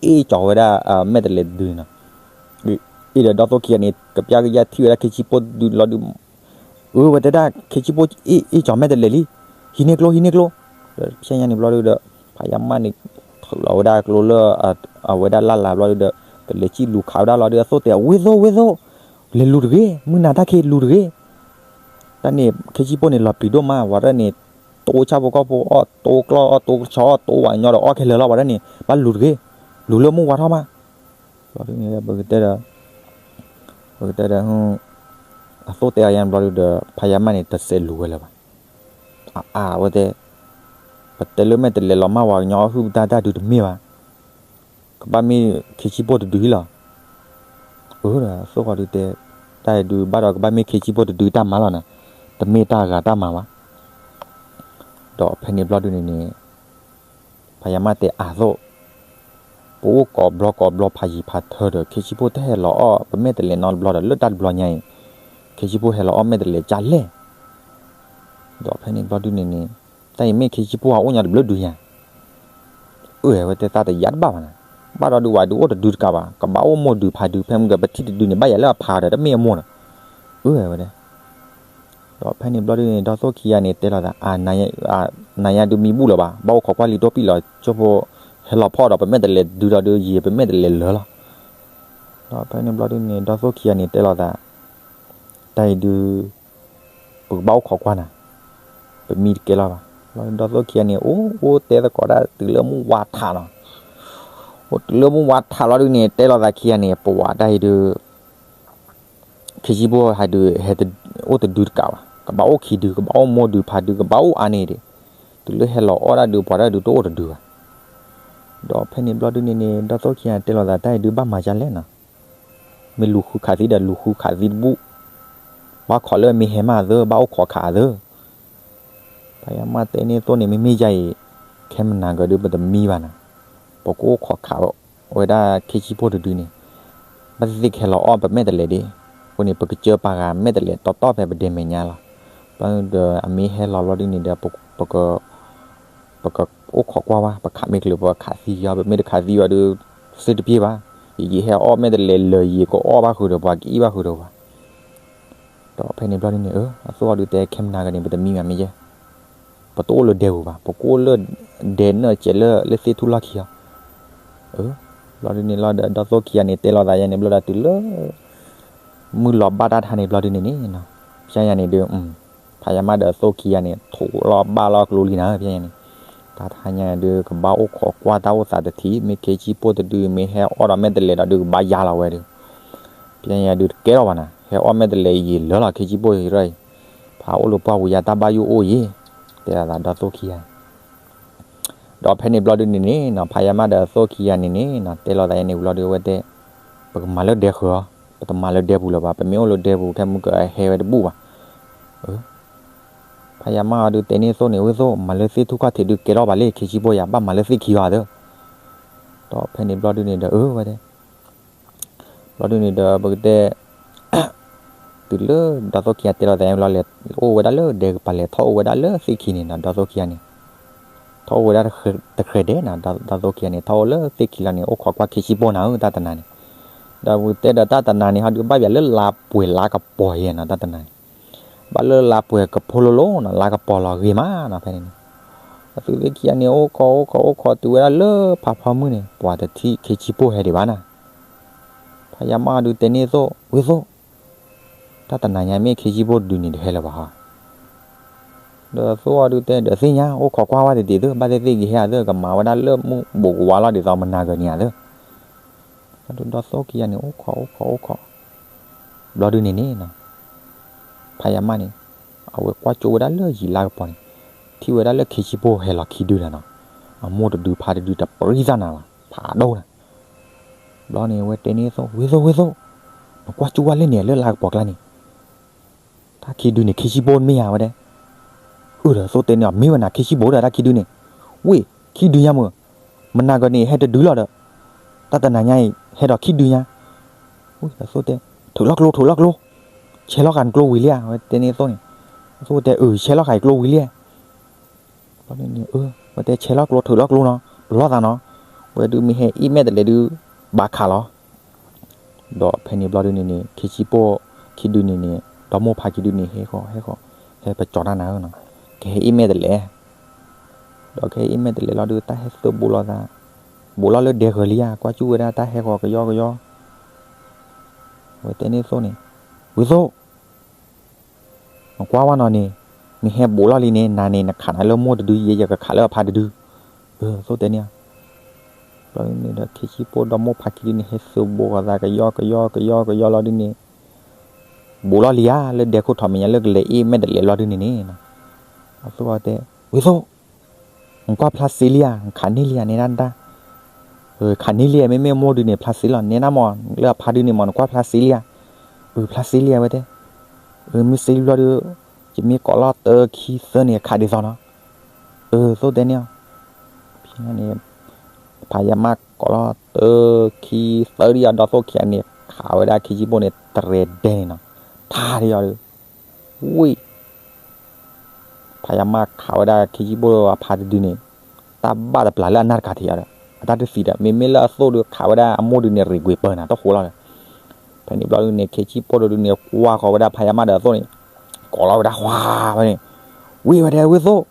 အ့ၣ်ကၠီၤဝဲဒၣ်မဲာ်တလဲးတဒုန့ၣ်နီၤ, အ့ၣ်ဒီးဒီသိၣ်ခံဂၤန့ၣ် ကပျၢ်ကယၢ်ထံၣ်ဝဲဒၣ်ခ့ဆံဖိတဒုလီၤဒုး အၢ ဝဲတဲဒၣ်ခ့ဆံဖိအ့ၣ်ကၠီၤမဲာ်တလဲးလံ, ဟံးန့ၢ်ကျိ ဟံးန့ၢ်ကျိ, ဒီးဖဲညါန့ၣ်ဘျီဒုးဒီး ဖးယါမၢ်န့ၣ် ထုးလီၤဝဲဒၣ်ကျိလၢ အဝဲဒၣ်လၢ်လၢ်ဘျီဒုဒီး ကလဲၤစံၣ်လူၤခးဝဲဒၣ်လီၤဒီး အသိၣ်တဲ ဝ့သိၣ် ဝ့သိၣ်, လဲၤလူၤတဂ့ၤ, မုၢ်နၤတၢ်ခံးလူၤတဂ့ၤ. တၢ်န့ၣ် ခ့ဆံၣ်ပိၢ်န့ၣ် လီၤပျံၤဒိၣ်မး ဝဲဒၣ်န့ၣ်, တိဆၣ်ဖိကီၢ်ဖိအီၣ်, တိကျီၢ်အီၣ်, တိကဆီအီၣ်, တိဝးညီဒီးအီၣ်ခဲလၢာ်လီၤ. ဝဲဒၣ်န့ၣ် ဘၣ်လူၤတဂ့ၤ, လူၤလၢမုၢ်ဝါထီၣ်မး. ဘျီဒုန့ၣ် ပကတဲဒီး ပကတဲဒီး အသိၣ်တဲအီၤယါန့ၣ်ဘျီဒုဒီး ဖးယါမၢ်န့ၣ် တစဲးလူၤဝဲလၢၤဘၣ်. အါအါဝဲတဲ, ပတဲလၢမဲာ်တလဲၤလီၤမၢ်ဝၤကညီအဟုၣ်ပတၢ်တၢ်ဒုးတမ့ၢ်ဘၣ်. ကဘၣ်မ့ၢ်ခ့ဆံၣ်ပိၢ်တဒုလီၤ. အၢ ဒီးသိၣ်ဃီဒုတဲ, တၢ်အံၤဒုးဘၣ်ဒီးကဘၣ်မ့ၢ်ခ့ဆံၣ်ပိၢ်တဒုတၢ်မၤလီၤနၤ, တမ့ၢ်တၢ်ဂၤတၢ်မၤဘၣ်. ဒီးဖဲန့ၣ်ဘျီဒုန့ၣ်န့ၣ် ဖးယါမၢ်တဲအသိၣ်, ပအိၣ်ကိးဘျီကိးဘျီဖးယံၤဖးထၢဒီး ခ့ဆံၣ်ပိၢ်တဟဲလီၤအီၣ်ပမဲာ်တလဲၤနီတဘျီဒီး လၢတၢ်တဘျီညါအံၤ ခ့ဆံၣ်ပိၢ်ဟဲလီၤအီၣ်မဲာ်တလဲၤကၢ်လဲၣ်. ဒီးဖဲန့ၣ်ဘျီဒုန့ၣ်န့ၣ် တၢ်အံၤမ့ၢ်ခ့ဆံၣ်ပိၢ်အအိၣ်ညီတဘျုးဒုညါ. အၢ ဝဲတဲသးတယါတဘၣ်ဘၣ်နၤ, ဘၣ်ဒီးဒုးဝဲဒုးအိၣ်တဒုတကးဘၣ်, ကဘၣ်အိၣ်မိၢ်ဒုးဖးဒုး ဖဲမုၢ်ကပထံၣ်တဒုန့ၣ် ဘၣ်ယၤလၢအဖးဒီးတမ့ၢ်အမိၢ်ဒီး, အၢ ဝဲတဲ ဒီးဖဲန့ၣ်ဘျီဒုန့ၣ် ဒီသိၣ်ခံဂၤန့ၣ်တဲလိာ်သး, နၤယၤဒုးမံဘူၣ်လၢၤဘၣ်, ဘၣ်အိၣ်ခိးကွၢ်လံတိၢ်ပံၣ်လီၤ, ကၠိဖိဟဲလီၤဖီၣ်ဒီး ပမဲာ်တလဲၤဒုဒီးဒုးယံာ် ပမဲာ်တလဲၤလၢာ်လီၤ. ဒီးဖဲန့ၣ်ဘျီဒုန့ၣ် ဒီသိၣ်ခံဂၤန့ၣ်တဲလိာ်သး, တၢ်အံၤဒုး ပကဘၣ်အိၣ်ခိးကွၢ်နၤ, ပမံတကဲလီၤဘၣ်. ဘျီဒီသိၣ်ခံဂၤန့ၣ် အိၣ်အိၣ်တဲသကိးတၢ်တုၤလၢမုၢ်ဝါထးလီၤ. အိၣ်တုၤလၢမုၢ်ဝါထးလီၤဒုန့ၣ် တဲလိာ်သးခံဂၤန့ၣ် ပဝၤတၢ်အံၤဒုး ခ့ဆံၣ်ဖိဟဲဒုး ဟဲတအိၣ်တဒုတကးဘၣ်, ကဘၣ်အိၣ်ခံဒု, ကဘၣ်အိၣ်မိၢ်ဒုးဖးဒုး, ကဘၣ်အိၣ်အါန့ၣ်ဒံး, တုၤလၢဟဲလီၤအီၣ်ဒၣ်ဒုး ပှၤဒၣ်ဒုးတအိၣ်တဒုဘၣ်. ဒီးဖဲန့ၣ်ဘျီဒုန့ၣ်န့ၣ် ဒီသိၣ်ခံဂၤတဲလိာ်သး တၢ်အံၤဒုးဘၣ်မၤဒ်လဲၣ်နီၤ, မ့ၢ်လူၤဃုခးသံဒီးလူၤဃုခးသံတဘူၣ်, ဘၣ်ခိးလၢမ့ၢ်ဟဲမးသၢ ဘၣ်အိၣ်ခိးခးသၢ ဖးယါမၢ်တဲန့ၢ်သိၣ်န့ၣ် မ့မ့ၢ်ယါအံၤ ခဲမနၤကဒီး ပတမံဘၣ်နၤ, ပကအိၣ်ခိးခးဝဲဒၣ်ခ့ဆံၣ်ဖိတဒုန့ၣ်, ဘၣ်သ့ၣ်သ့ၣ်ကဟဲလီၤအီၣ်ပမဲာ်တလဲၤဒံး, အဃိန့ၣ် ပကစၢၢ်ပာ်ဂၤမဲာ်တလဲၤတီတီဖဲပဒဲမဲာ်ညါလီၤ. ဘျီဒီးအမ့ၢ်ဟဲလီၤဘျီဒုန့ၣ်ဒီး ပကအိၣ်ခိးကွၢ်ဝဲ, ပခးမ့ၢ်ကျၢၤ ပခးသံယီၤ, ပမ့ၢ်တခးသံယီၤဒီး စ့တပျ့ၤဘၣ်, ယယဟဲအီၣ်မဲာ်တလဲၤလၢာ် ယကအီၣ်ဘၣ်ဃုာ်ဒီးပှၤ ကအံၣ်ဘၣ်ဃုာ်ဒီးပှၤ ဒီးဖဲန့ၣ်ဘျီဒုန့ၣ် အသိၣ်အီၤဒုတဲ ခဲမနၤကန့ၣ် ပတမံဘၣ်မ့ၢ်ယဲ, ပတအိၣ်လၢဒဲပူၤဘၣ်, ပကအိၣ်လၢဒဲနၢၣ်စဲးလၢ လၢသ့ၣ်ထူၣ်လီၢ်ခံအီၤ. ဘျီဒုန့ၣ်လီၤဒီး ဒီသိၣ်ခံဂၤန့ၣ် တဲလိာ်သးယါန့ၣ် ဘျီဒီးတုၤလၢ မုၢ်လီၤဘၣ်တၢ်တဟါန့ၣ်ဘျီဒုန့ၣ်န့ၣ်, ဖဲယါန့ၣ်ဒုး ဖးယါမၢ်ဒီးသိၣ်ခံဂၤန့ၣ် ထိးလီၤဘၣ်လီၤကျိလံနၤ ဖဲယါန့ၣ်, တၢ်တဟါညါဒုး ကဘၣ်အိၣ်ခိးကွၢ်တၢ်အိၣ်သးတထံၣ်, မ့ၢ်ခ့ဆံၣ်ဖိတဒု မ့ၢ်ဟဲအီၣ်ဒီးမဲာ်တလဲၤဒီးဒုး ကဘၣ်ယါလီၤဝဲဒုး, ဖဲယါဒုးတကဲထီၣ်ဘၣ်နၤ, ဟဲအီၣ်မဲာ်တလဲၤယံာ်လၢာ်လီၤ ခ့ဆံၣ်ဖိအံၤ, ဖးအိၣ်လၢပှၢ်ပူၤယါတၢ်ဘၣ်ယိၣ်အိၣ်ယံၤ, တဲလိာ်သးဒီသိၣ်ခံဂၤန့ၣ် ဒီးဖဲန့ၣ်ဘျီဒုန့ၣ်န့ၣ်နီၤ ဖးယါမၢ်ဒီးသိၣ်ခံဂၤန့ၣ်န့ၣ်နီၤ တဲလိာ်သးယါန့ၣ်ဘျီဒုဝဲတဲ, ပကမၤလၢဒဲဃုာ်အီၤ, ပတမၤလၢဒဲပူၤလၢၤဘၣ်, ပမ့ၢ်အိၣ်လၢဒဲပူၤ ခဲမုၢ်ကဟဲဝဲတဘူၣ်ဘၣ်. ဖးယါမၢ်အီၤဒုတဲန့ၢ်သိၣ်န့ၣ် ဝ့ၢ်သိၣ် မၤလၢသ့ၣ်ထူၣ်ခီၣ်ထံးဒုကဲထီၣ်ဘၣ်လံ ခ့ဆံၣ်ဖိယါ ဘၣ်မၤလၢသ့ၣ်ခံအီၤသၢ. ဒီးဖဲန့ၣ်ဘျီဒုန့ၣ်ဒီး အၢ ဝဲတဲ ဘျီဒုန့ၣ်ဒီး ပကတဲ တုၤလၢဒီသိၣ်ခံဂၤတဲလိာ်သးဘျီ လဲၤအိၣ်ဝဲဒၣ်လၢဒဲကပၤ လဲၤထီၣ်အိၣ်ဝဲဒၣ်လၢသ့ၣ်ခံန့ၣ်နီၤ ဒီသိၣ်ခံဂၤန့ၣ် ထီၣ်အိၣ်ဝဲဒၣ်တဃဲၤဒဲးနီၤ ဒီသိၣ်ခံဂၤန့ၣ် ထီၣ်အိၣ်လၢသ့ၣ်ခံလီၤန့ၣ် အိၣ်ခိးကွၢ်ခ့ဆံၣ်ဖိနၤဧၢ တၢ်တနၤန့ၣ်, ဒီးပကတဲဒီးတၢ်တနၤန့ၣ် ဟီဒုးဘၣ်ပှၤလၢလါပှဲၤလါကပီၤယဲနီၤ တၢ်တနၤန့ၣ် ဘၣ်လၢလါပှဲၤကဖိလိၤလိၤနီၤ လါကပီၤလီၤဂ့ၤမးနီၤ ဖဲန့ၣ်န့ၣ်, အသုသ့ၣ်ခံဂၤန့ၣ် အိၣ်ခိးအိၣ်ခိးအိၣ်ခိးတုၤဝဲဒၣ်လၢဖးဖီမုၢ်န့ၣ် ပှၤတထံၣ်ခ့ဆံၣ်ဖိဟဲဒံးဘၣ်နၤ, ဖးယါမၢ်အီၤဒုတဲန့ၢ်သိၣ် ဝ့ၢ်သိၣ် တၢ်တနၤညါမ့ၢ်ခ့ဆံၣ်ဖိတဒုန့ၣ်တဟဲလၢၤဘၣ်ဟီ, ဒီးသိၣ်အီၤဒုတဲ ဒီးသ့ၣ်ညါ အိၣ်ခိးကွၢ်ဝဲတဒံးသု ဘၣ်သ့ၣ်သ့ၣ်ကဟဲအသု ကမၤဝဲဒၣ်လၢမုၢ်ဘူးကဝါလီၤဒ်သိးမနၤဂၤန့ၣ်အသု ဒီးသိၣ်ခံဂၤန့ၣ် အိၣ်ခိးအိၣ်ခိးအိၣ်ခိး, ဘျီဒုန့ၣ်န့ၣ်နီၤ ဖးယါမၢ်န့ၣ် အဝဲကွၢ်ကၠိဝဲဒၣ်လၢယံၤလါကပီၤန့ၣ် ထံၣ်ဝဲဒၣ်လၢခ့ဆံၣ်ဖိဟဲလီၤခံဒုဒီးနီၤ, အမိၢ်တဒုဖးတဒုတပရံသၣ်နၤဘၣ် ဖးဒိၣ်နၤ, ဘျီန့ၣ် အဝဲတဲန့ၢ်သိၣ် ဝ့ၢ်သိၣ်ဝ့ၢ်သိၣ်, နကွၢ်ကၠိဝဲလဲၣ်န့ၣ် လၢလါကပီၤကျါန့ၣ် တၢ်ခံဒုန့ၣ် ခ့ဆံၣ်ဖိတမ့ၢ်ဧါ ဝဲဒၣ်, အၢ ဒီးသိၣ်တဲန့ၢ်အီၤ မ့ၢ်ဝဲနၤ ခ့ဆံၣ်ဖိဒီးတၢ်ခံဒုန့ၣ်, ဝ့ၢ် ခံဒုညါမုၢ်, မနၤဂၤန့ၣ် ဟဲတဒုလီၤဒီး, တၢ်တနၤညါအံၤ ဟဲဒီးခံဒုညါ, ဒီးသိၣ်တဲ, ထုးလီၤကျိ ထုးလီၤကျိ, ဆဲးလီၤဃာ်နကျိဝံၤလံဧါ ဝဲတဲန့ၢ်သိၣ်န့ၣ်, သိၣ်တဲ အၢ ဆဲးလီၤဃာ်ယကျိဝံၤလံဧါ ဘျီဒုန့ၣ် အၢ ဝဲတဲဆဲးလီၤကျိ ထုးလီၤကျိနီၤ ပလီၢ်သးနီၤ, ဝဲဒုမ့ၢ်ဟဲအ့ၣ်မဲာ်တလဲၤဒု ဘၣ်ခးလီၤ, ဒီးဖဲန့ၣ်ဘျီဒုန့ၣ်န့ၣ် ခ့ဆံၣ်ဖိခံဒုန့ၣ်န့ၣ် ဒီမိၢ်ဖးခံဒုန့ၣ် ဟဲဃီ ဟဲဃီ, ဟဲပကၠီၤတၢ်နၤဧၢနီၤ, ကဟဲအ့ၣ်မဲာ်တလဲၤ ဒီးခဲအံၤအ့ၣ်မဲာ်တလဲးလီၤဒုး တၢ်ဟဲသုးဘူးလိာ်သး, ဘူးလီၤလၢဒဲဃၢၤလံဧါ, ကွၢ်ကၠူၣ်ဝဲဒၣ်တၢ်ဟဲဃီၤကယီကယီ, ဝဲတဲန့ၢ်သိၣ်န့ၣ်, ဝ့သိၣ်, နကွၢ်ဝဲနီၤန့ၣ်, နဟဲဘူးလီၤလံန့ၣ် နၤန့ၣ် နခးနၤလၢမိၢ်တဒု ယဲယကခးလၢအဖါတဒု, သိၣ်တဲန့ၢ်အီၤ, ဘျီန့ၣ်ဒီး ခ့ဆံၣ်ပိၢ်ဒီးမိၢ်ဖါခံဒုန့ၣ် ဟဲသုးဘူးဃီၤသးကယီကယီကယီကယီလီၤဒုးန့ၣ်, ဘူးလီၤလံဧါ လၢဒဲခိၣ်ထီၣ်မဲာ်ညါလၢကလဲၤအ့ၣ်မဲာ်တလဲးလီၤဒုးန့ၣ်န့ၣ်, အသိၣ်အီၤတဲ, ဝ့သိၣ်, နကွၢ်ဖျါစ့လံဧါ, နခးန့ၢ်လံဧါ နဲဒၣ်နတၢ်, ခးန့ၢ်လံဧါ, မ့မ့ၢ်မိၢ်ဒုးန့ၣ် ဖျါစ့လီၤ, နဲဒၣ်မး လၢအဖါဒုးန့ၣ်မး နကွၢ်ဖျါစ့လံဧါ, ဖျါစ့လံဧါ ဝဲတဲ, မ့ၢ်စ့လံဘျီဒုး, ယမ့ၢ်ကိးလီၤတၢခံသၢန့ၣ် ခးဒ်သိးနီၤ, သိၣ်တဲန့ၢ်အီၤ, ဖဲန့ၣ် ဖးယၤမးကိးလီၤတၢခံသၢဒ်အီၤ ဒီးသိၣ်ခံဂၤန့ၣ် ခးဝဲဒၣ်ခ့ဆံၣ်ပိၢ်န့ၣ် တရဲၤဒဲန့ၣ်နီၤ, ထါဒ်အီၤဒုး, ဝံၣ် ဖးယၤမးခးဝဲဒၣ်ခ့ဆံၣ်ပိၢ်အဖါတဒုန့ၣ်, တၢ်ဘၣ်တပျၢ်လၢအနၢ်တကးထံးအီၤဒီး အတၢ်တသံဒီး မ့မ့ၢ်လၢအသိၣ်ဒုးခးဝဲဒၣ်အမိၢ်ဒုးန့ၣ် ရံၣ်ကွံာ်ပၢနၤတဃိလီၤဒီး, ဖဲန့ၣ်ဘျီဒုးန့ၣ် ခ့ဆံၣ်ပိၢ်တဒုန့ၣ် ကွၢ်ဃီၤဝဲဒၣ်ဖးယၤမးဒီးအသိၣ်န့ၣ်, ကိးလီၤဝဲဒၣ်ဃီဝဲန့ၣ်, ဝံၣ်ဝဲဒဲ ဝ့သိၣ်,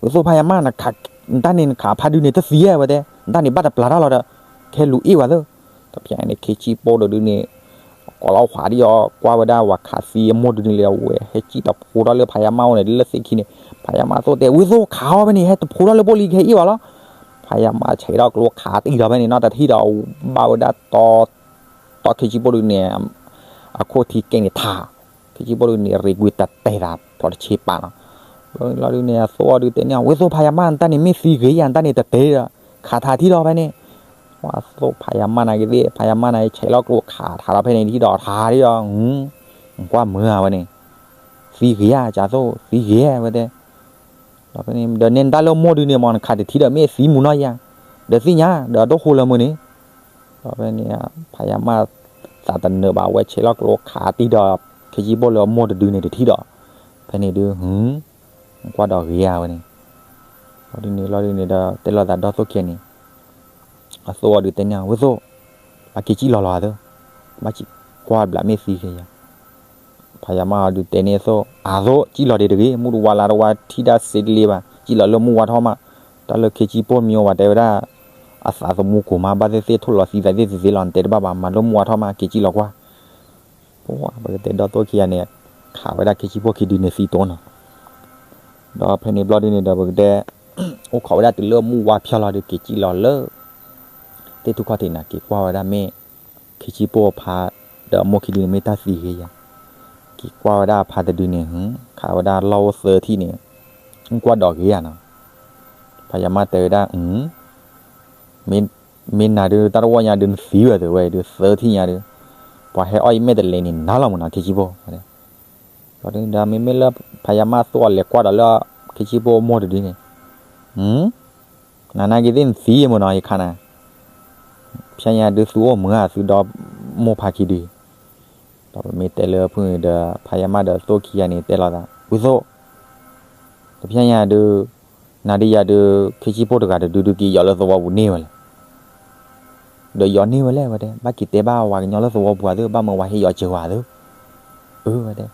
ဝ့သိၣ်ဖးယၤမး, နတၢ်န့ၣ်နခးအဖါဒုးန့ၣ် တသံဧါ ဝဲတဲ, နတၢ်န့ၣ်ဘၣ်တပျၢ်တၢ်လီၤဒီး, ခဲလူၤအ့ၣ်ဝဲသၢ, ဒီးဖဲန့ၣ် ခ့ဆံၣ်ပိၢ်တဒုန့ၣ် ကိးလီၤဃီဒ်အီၤ ကွၢ်ဝဲဒၣ်ဝၤခးသံအမိၢ်တဒုန့ၣ်လၢအဝဲ ဟဲစံၣ်တဖိထီၣ်လၢဖးယၤမးအိၣ်န့ၣ် လၢသ့ၣ်ခံန့ၣ်, ဖးယၤမးသိၣ်တဲ ဝ့သိၣ်ခးအီၤဖဲန့ၣ် ဟဲတဖိထီၣ်လၢဘိၣ်လံ ကဟဲအ့ၣ်ဝဲလီၤ, ဖးယၤမးဆဲးထီၣ်ကျိခးတံၢ်ဒီးဖဲန့ၣ်နီၤ တထံၣ်ဒီး ဘၣ်ဝဲဒၣ်တီ တီၢ်ခ့ဆံၣ်ပိၢ်ဒုန့ၣ်, အခိၣ်ထံကဲန့ၣ်ထး, ခ့ဆံၣ်ပိၢ်ဒုန့ၣ် ရံၣ်ကွံာ်တတဲာ်သး ဖျိးတဆ့ပာ်နီၤ, ဘျီဒုန့ၣ် အသိၣ်အီၤဒုတဲန့ၢ်အီၤ ဝ့သိၣ်ဖးယၤမး နတၢ်န့ၣ်မ့ၢ်သံဂ့ၤယၤ နတၢ်န့ၣ်တတဲာ်ဒီး, ခးထးထံၣ်ဒီးဖဲန့ၣ်, ဝဲသိၣ်ဖးယၤမးနၤက့ၤသ့ၣ် ဖးယၤမးနၤ ဆဲးလီၤကျိခးထးဒီးဖဲန့ၣ် တထံၣ်ဒီးထးဒ်အီၤ, ကွၢ်မုာ်ဧါဝဲန့ၣ်, သံဂ့ၤဧါ ကသိၣ် သံဂ့ၤဝဲတဲ ဒီးဖဲန့ၣ်ဒီးန့ၣ်နတၢ်လၢမိၢ်ဒုန့ၣ်မး နခးတထံၣ်ဒီးမ့ၢ်သံမုာ်နီၤယၤ, ဒီးသ့ၣ်ညါ ဒီးတဃိလၢမုာ်န့ၣ်, ဒီးဖဲန့ၣ် ဖးယၤမး သးတနၢၤဘၣ် ဝဲဆဲးလီၤကျိခးတံၢ်ဒီး ခ့ဆံၣ်ပိၢ်လၢမိၢ်တဒုန့ၣ်တထံၣ်ဒီး, ဖဲန့ၣ်ဒု ကွၢ်ဒီးဂ့ၤဧါဝဲန့ၣ်, လီၤဒုန့ၣ်လီၤဒုန့ၣ်ဒီး တဲလိာ်သးဒီသိၣ်ခံဂၤန့ၣ်, အသိၣ်အီၤဒုတဲန့ၢ်အီၤ ဝ့သိၣ်, ဘၣ်က့ၤစံၣ်လီၤလီၤသၢ, ဘၣ်ကွၢ်ဘျးမ့ၢ်သံဂ့ၤယၤ ဖးယၤမးအီၤဒုးတဲန့ၢ်အသိၣ် အသိၣ် စံၣ်လီၤဒံးတဂ့ၤ, မုၢ်တဝါလါတဝါထံၣ်ဒၣ်စ့တလ့ဘၣ်, စံၣ်လီၤလၢမုၢ်ဝါထီၣ်မး, တၢ်လၢခ့ဆံၣ်ပိၢ်မံၤအိၣ်ဘၣ်တဲဝဲဒၣ်, အသးသမူကိၢ်မး ဘၣ်သ့ၣ်သ့ၣ်ထိၣ်လီၤသံသးသ့ၣ်သ့ၣ်သ့ၣ်လီၤ နတဲတဘၣ်ဘၣ် မၤလၢမုၢ်ဝါထီၣ်မး က့ၤစံၣ်လီၤကွၢ်, ပကတဲဒီသိၣ်ခံဂၤန့ၣ်, ခးဝဲဒၣ်ခ့ဆံၣ်ပိၢ်ခံဒုန့ၣ်သံတိၢ်နီၤ, ဒီးဖဲန့ၣ်ဘျီဒုန့ၣ်ဒီးပကတဲ, အိၣ်ခိးဝဲဒၣ်တုၤလၢမုၢ်ဝါဖျၢၣ်လီၤဒီးက့ၤစံၣ်လီၤလၢ သ့ၣ်ထူၣ်ခီၣ်ထံးန့ၣ် က့ၤကွၢ်ဝဲဒၣ်မ့ၢ်, ခ့ဆံၣ်ပိၢ်အဖါ, ဒီးအမိၢ်ခံဒုန့ၣ်မ့ၢ်တၢ်သံဂ့ၤယၤ, က့ၤကွၢ်ဝဲဒၣ်အဖါတဒုန့ၣ်, ခးဝဲဒၣ်လီၢ်အိၣ်သၢထံၣ်န့ၣ်, ကွၢ်ဒီးဂ့ၤဧါနီၤ, ဖးယၤမးတဲဝဲဒၣ်, မ့ၢ်နၤဒုး တၢ်တဝီညါဒုးနသံဝဲသ့ဝဲဒုးသၢထံၣ်ညါဒုး, ပှၤဟဲအီၣ်အ့ၣ်မဲာ်တလဲးန့ၣ် နၤလီၤမးနီၤ ခ့ဆံၣ်ပိၢ်, ဒီးမ့မ့ၢ်လၢ ဖးယၤမးသိၣ်အီၤလဲၤကွၢ်ဒီးလၢ ခ့ဆံၣ်ပိၢ်အမိၢ်တဒုန့ၣ်, နနာ်က့ၤသ့ၣ်နသံမးနီၤ ယခါနၤ, ဖဲညါဒုးသုအိၣ်မုာ်ဧါ သုဒီမိၢ်ဖါခံဒု, ဒီးပမ့ၢ်တဲလၢဖုၣ်န့ၣ်ဒီး ဖးယၤမးဒီးသိၣ်ခံဂၤန့ၣ်တဲလိာ်သး ဝံသိၣ်, တဖဲညါဒုး, နၤဒုးယၤဒုး ခ့ဆံၣ်ပိၢ်တဂၤတဒုဒုးက့ၤယီၤလၢသဝီပူၤန့ၢ်ဝဲလဲၣ် ဒီးယီၤန့ၢ်ဝဲလဲၣ်ဝဲတဲ ဘၣ်က့ၤတဲဘၣ်ဝၤကညီလၢသဝီပူၤဧါသ့ ဘၣ်မၢဝၤဟဲယီၤစၢၤဝၤသ့, အၢဝဲတဲ,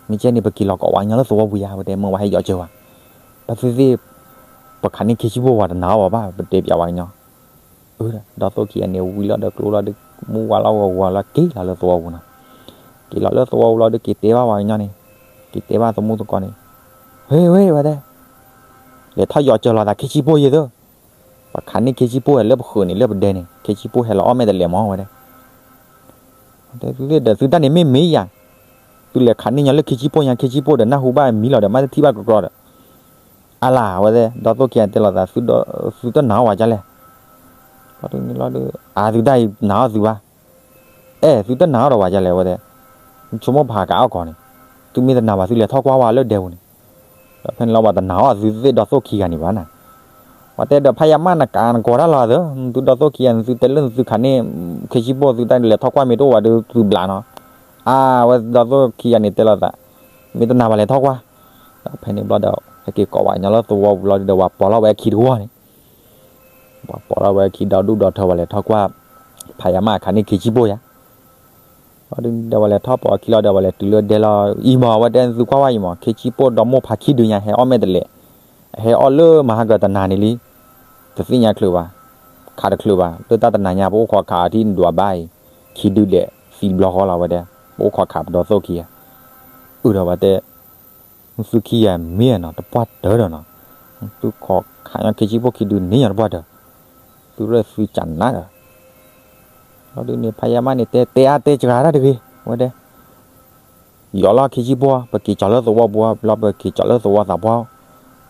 မ့ၢ်ကဲန့ၣ် ပက့ၤလီၤကိးဝၤကညီလၢသဝီပူၤယါဝဲတဲ မၢဝၤဟဲယီၤစၢၤဝၤ, ဘၣ်သ့ၣ်သ့ၣ်, ပခးန့ၢ်ခ့ဆံၣ်ပိၢ်ဝၤတနာ်အီၤဘၣ် ပတဲပျးဝၤကညီ, အၢ, ဒီသိၣ်ခံဂၤန့ၣ်ဝံၤလီၤဒီးကျိလီၤဒီး မူဝါလီၤဂီၤဂီၤလီၤက့ၤလီၤလၢသဝီပူၤနီၤ, က့ၤလီၤလၢသဝီပူၤလီၤဒီးက့ၤတဲဘၣ်ဝၤကညီန့ၣ်, က့ၤတဲဘၣ်သမူသကိးန့ၣ်, ဟ့ဝဲဝဲတဲ လဲၤထီၣ်ယီၤစၢၤလီၤသးခ့ဆံၣ်ပိၢ်ယဲသ့, ပှၤခးန့ၢ်ခ့ဆံၣ်ပိၢ်လၢပဃုာ်န့ၣ်လၢပဒဲန့ၣ် ခ့ဆံၣ်ပိၢ်ဟဲလီၤအီၣ်မဲာ်တလဲးမးဝဲတဲ, သုဒီးသုတၢ်န့ၣ်မ့ၢ်မ့ၢ်ယၤ, သုလဲၤခးန့ၢ်ညီလၢခ့ဆံၣ်ပိၢ်ညါ ခ့ဆံၣ်ပိၢ်ဒီးနၢ်ဟူဘၣ်မံလီၤဒီးမ့ၢ်တထံၣ်ဘၣ်ကီကီဒီး, အလၤဝဲတဲ ဒီသိၣ်ခံဂၤတဲလိာ်သး, သုတနာ်ဝဲဒ်လဲၣ်, လီၤဒုန့ၣ်လီၤဒီး အသုတၢ်အံၤနာ်အီၤသုဘၣ် အဲၣ်သုတနာ်အီၤဒီးဝဲဒ်လဲၣ်ဝဲတဲ, ဆိကမိၣ်ဖးကအီၣ်ကီးန့ၣ်, သုမ့ၢ်တနာ်ဘၣ်သုလဲၤထီၣ်ကွၢ်ဝဲလၢဒဲပူၤန့ၣ်, ဒီးဖဲန့ၣ်လီၤပှၤတနာ်အီၤသုသ့ၣ်ဒီသိၣ်ခံဂၤန့ၣ်ဘၣ်နၤ, ပှၤတဲဒီးဖးယၤမးနကးနကီးတၢ်လီၤသၢ, သုဒီသိၣ်ခံဂၤန့ၣ် သုတဲလၢသုခးန့ၢ်, ခ့ဆံၣ်ပိၢ်သုတၢ်လဲၤထီၣ်ကွၢ်မ့ၢ်တအိၣ်ဘၣ်ဒီးသုဘျးနီၤ, အဝဲဒီသိၣ်ခံဂၤန့ၣ်တဲလိာ်သး, မ့ၢ်တနာ်ဘၣ်လဲၤထီၣ်ကွၢ်, ဒီးဖဲန့ၣ်ဘျီဒီး ဟဲက့ၤကိးဝဲညီလၢသဝီပူၤလီၤဒီးဝဲပီၤလီၤဝဲအခံတဝီန့ၣ် ပှၤပိာ်ထီၣ်ဝဲခံဒီဒူၣ်ဒီထၢ ပှၤလဲၤထီၣ်ကွၢ် ဖးယၤမးအခါန့ၣ်ခ့ဆံၣ်ပိၢ်ယါ, ဒီးပှၤလဲၤထီၣ်ပိာ်အခံလီၤဒီးပှၤလဲၤတုၤလၢဒဲလီၤ အံၤမး အဝဲတဲသုကွၢ်ဝဲအံၤမး ခ့ဆံၣ်ပိၢ်ဒီမိၢ်ဖးခံဒုညါဟဲအီၣ်မဲာ်တလဲး, ဟဲအီၣ်လၢမဟါကတနၤန့ၣ်လံ, တသ့ၣ်ညါချုးဘၣ်, ခးတချုးဘၣ်, လၢတၢ်တနၤညါ ပအိၣ်ခိးခးအီၤထံၣ်ဒွးဘၣ်အံၤ, ခံဒုဒဲးသံတဘျီဃီလီၤဝဲဒၣ်, ပအိၣ်ခိးခးပဒီသိၣ်ခံဂၤ, အုၣ်ဒီးဝဲတဲ, သုခံဂၤမ့ၢ်နီၤ တပှၢ်တၢၢ်ဒီးနီၤ, သုခိးခးညီခ့ဆံဖိခံဒုန့ၣ်ညီတပှၢ်တၢၢ်, သုရဲၣ်သုကနးဒီး, ဘျီဒုန့ၣ် ဖါယါမါန့ၣ် တဲတဲအါတဲစှၤတၢ်တဂ့ၤ, ဝဲဒၣ် ယီၤလီၤခ့ဆံဖိ ပက့ၤကၠီၤလၢသဝီပူၤ, ဘျီပက့ၤကၠီၤလၢသဝီသးပှၢ်,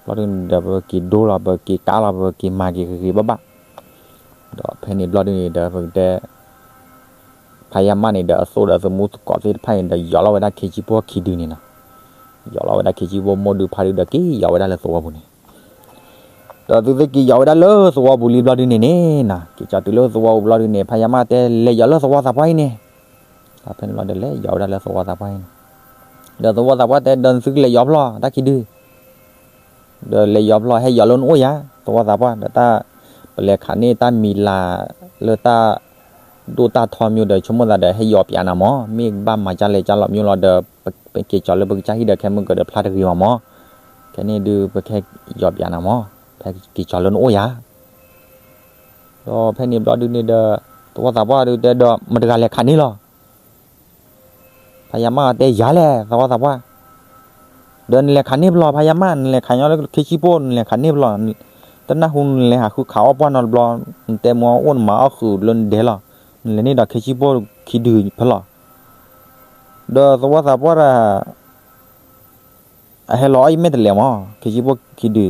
ဘျီဒုန့ၣ်ဒီး ပက့ၤဒိလီၤ ပက့ၤကါလီၤ ပက့ၤမၤက့ၤဂ့ၤဂ့ၤဘၣ်ဘၣ်, ဒီးဖဲန့ၣ်ဘျီဒုန့ၣ်ဒီး ပကတဲ ဖါယါမါန့ၣ်ဒီး အသိးဒီးအသမူသကိးသ့ၣ်တဖၣ်န့ၣ်ဒီး ယီၤလီၤဝဲဒၣ်ခ့ဆံဖိခံဒုန့ၣ်နီၤ, ယီၤလီၤဝဲဒၣ်ခ့ဆံဖိမိၢ်ဒုဖါဒုဒီး က့ၤယီၤဝဲဒၣ်လၢသဝီပူၤန့ၣ်, ဒီးသုသ့ၣ်က့ၤယီၤဝဲဒၣ်လၢသဝီပူၤလံဘျီဒုန့ၣ်န့ၣ်နီၤ, က့ၤကၠီၤတုၤလၢသဝီပူၤဘျီဒုန့ၣ် ဖါယါမါတဲ လဲၤယီၤလၢသဝီသးပှၢ်အံၤန့ၣ်, ဒီးဖဲန့ၣ်ဘျီဒီး လဲၤယီၤဝဲဒၣ်လၢသဝီသးပှၢ်အံၤန့ၣ်, ဒီးသဝီသးပှၢ်တဲ ဒီးသုကလဲၤယီၤဖျီၣ်တၢ်ခံဒု ဒီးလဲၤယီၤဖျီၣ် ဟဲယီၤလၢနအိၣ်ယၤ, သဝီသးပှၢ်ဒီးတၢ်, ပလဲၤခးန့ၢ်တၢ်မံၤလၤလၢတၢ်ဒိၣ်တၢ်ထီမ့ၢ်ဒီး ဆိကမိၣ်သးဒီး ဟဲယီၤပၠးနၤမၢ်, မ့ၢ်ဘၣ်မၤကၢ်လဲၤကၢ်လီၤမ့ၢ်လီၤဒီး ပက့ၤကၠီၤလၢပကစၢ်ဟံၣ်ဒီး ခဲမုၢ်ကဒီးဖျါတဂ့ၤမးမၢ်, ခဲန့ၣ်ဒုး ပကဟဲယီၤပၠးနၤမၢ်, ဖဲက့ၤကၠီၤလၢနအိၣ်ယၤ ဒီးဖဲန့ၣ်ဘျီဒုန့ၣ်ဒီး သဝီသးပှၢ်ဒုတဲဒီး မတဂၤလဲၤခးန့ၢ်လီၤ ဖါယါမါတဲယၤလဲၣ် သဝီသးပှၢ်, ဒီးနလဲၤခးန့ၢ်ပလီၢ် ဖါယါမါ နလဲၤခးညီလၢခ့ဆံဖိ နလဲၤခးန့ၢ်ပလီၢ်, တနၢ်ဟူနလဲၤဟးဃုခးအီၣ်ပှၢ်နီတဘျီ, နတဲမ့ၢ်အိၣ်နမၤအီၣ်ဃုာ်လၢနဒဲလီၤ, နလဲၤန့ၢ်ဒီးခ့ဆံဖိခံဒုဖဲလီၢ်, ဒီးသဝီသးပှၢ်ဒၣ် အဟဲလီၤအီၣ်ယမဲာ်တလဲးမး ခ့ဆံဖိခံဒု,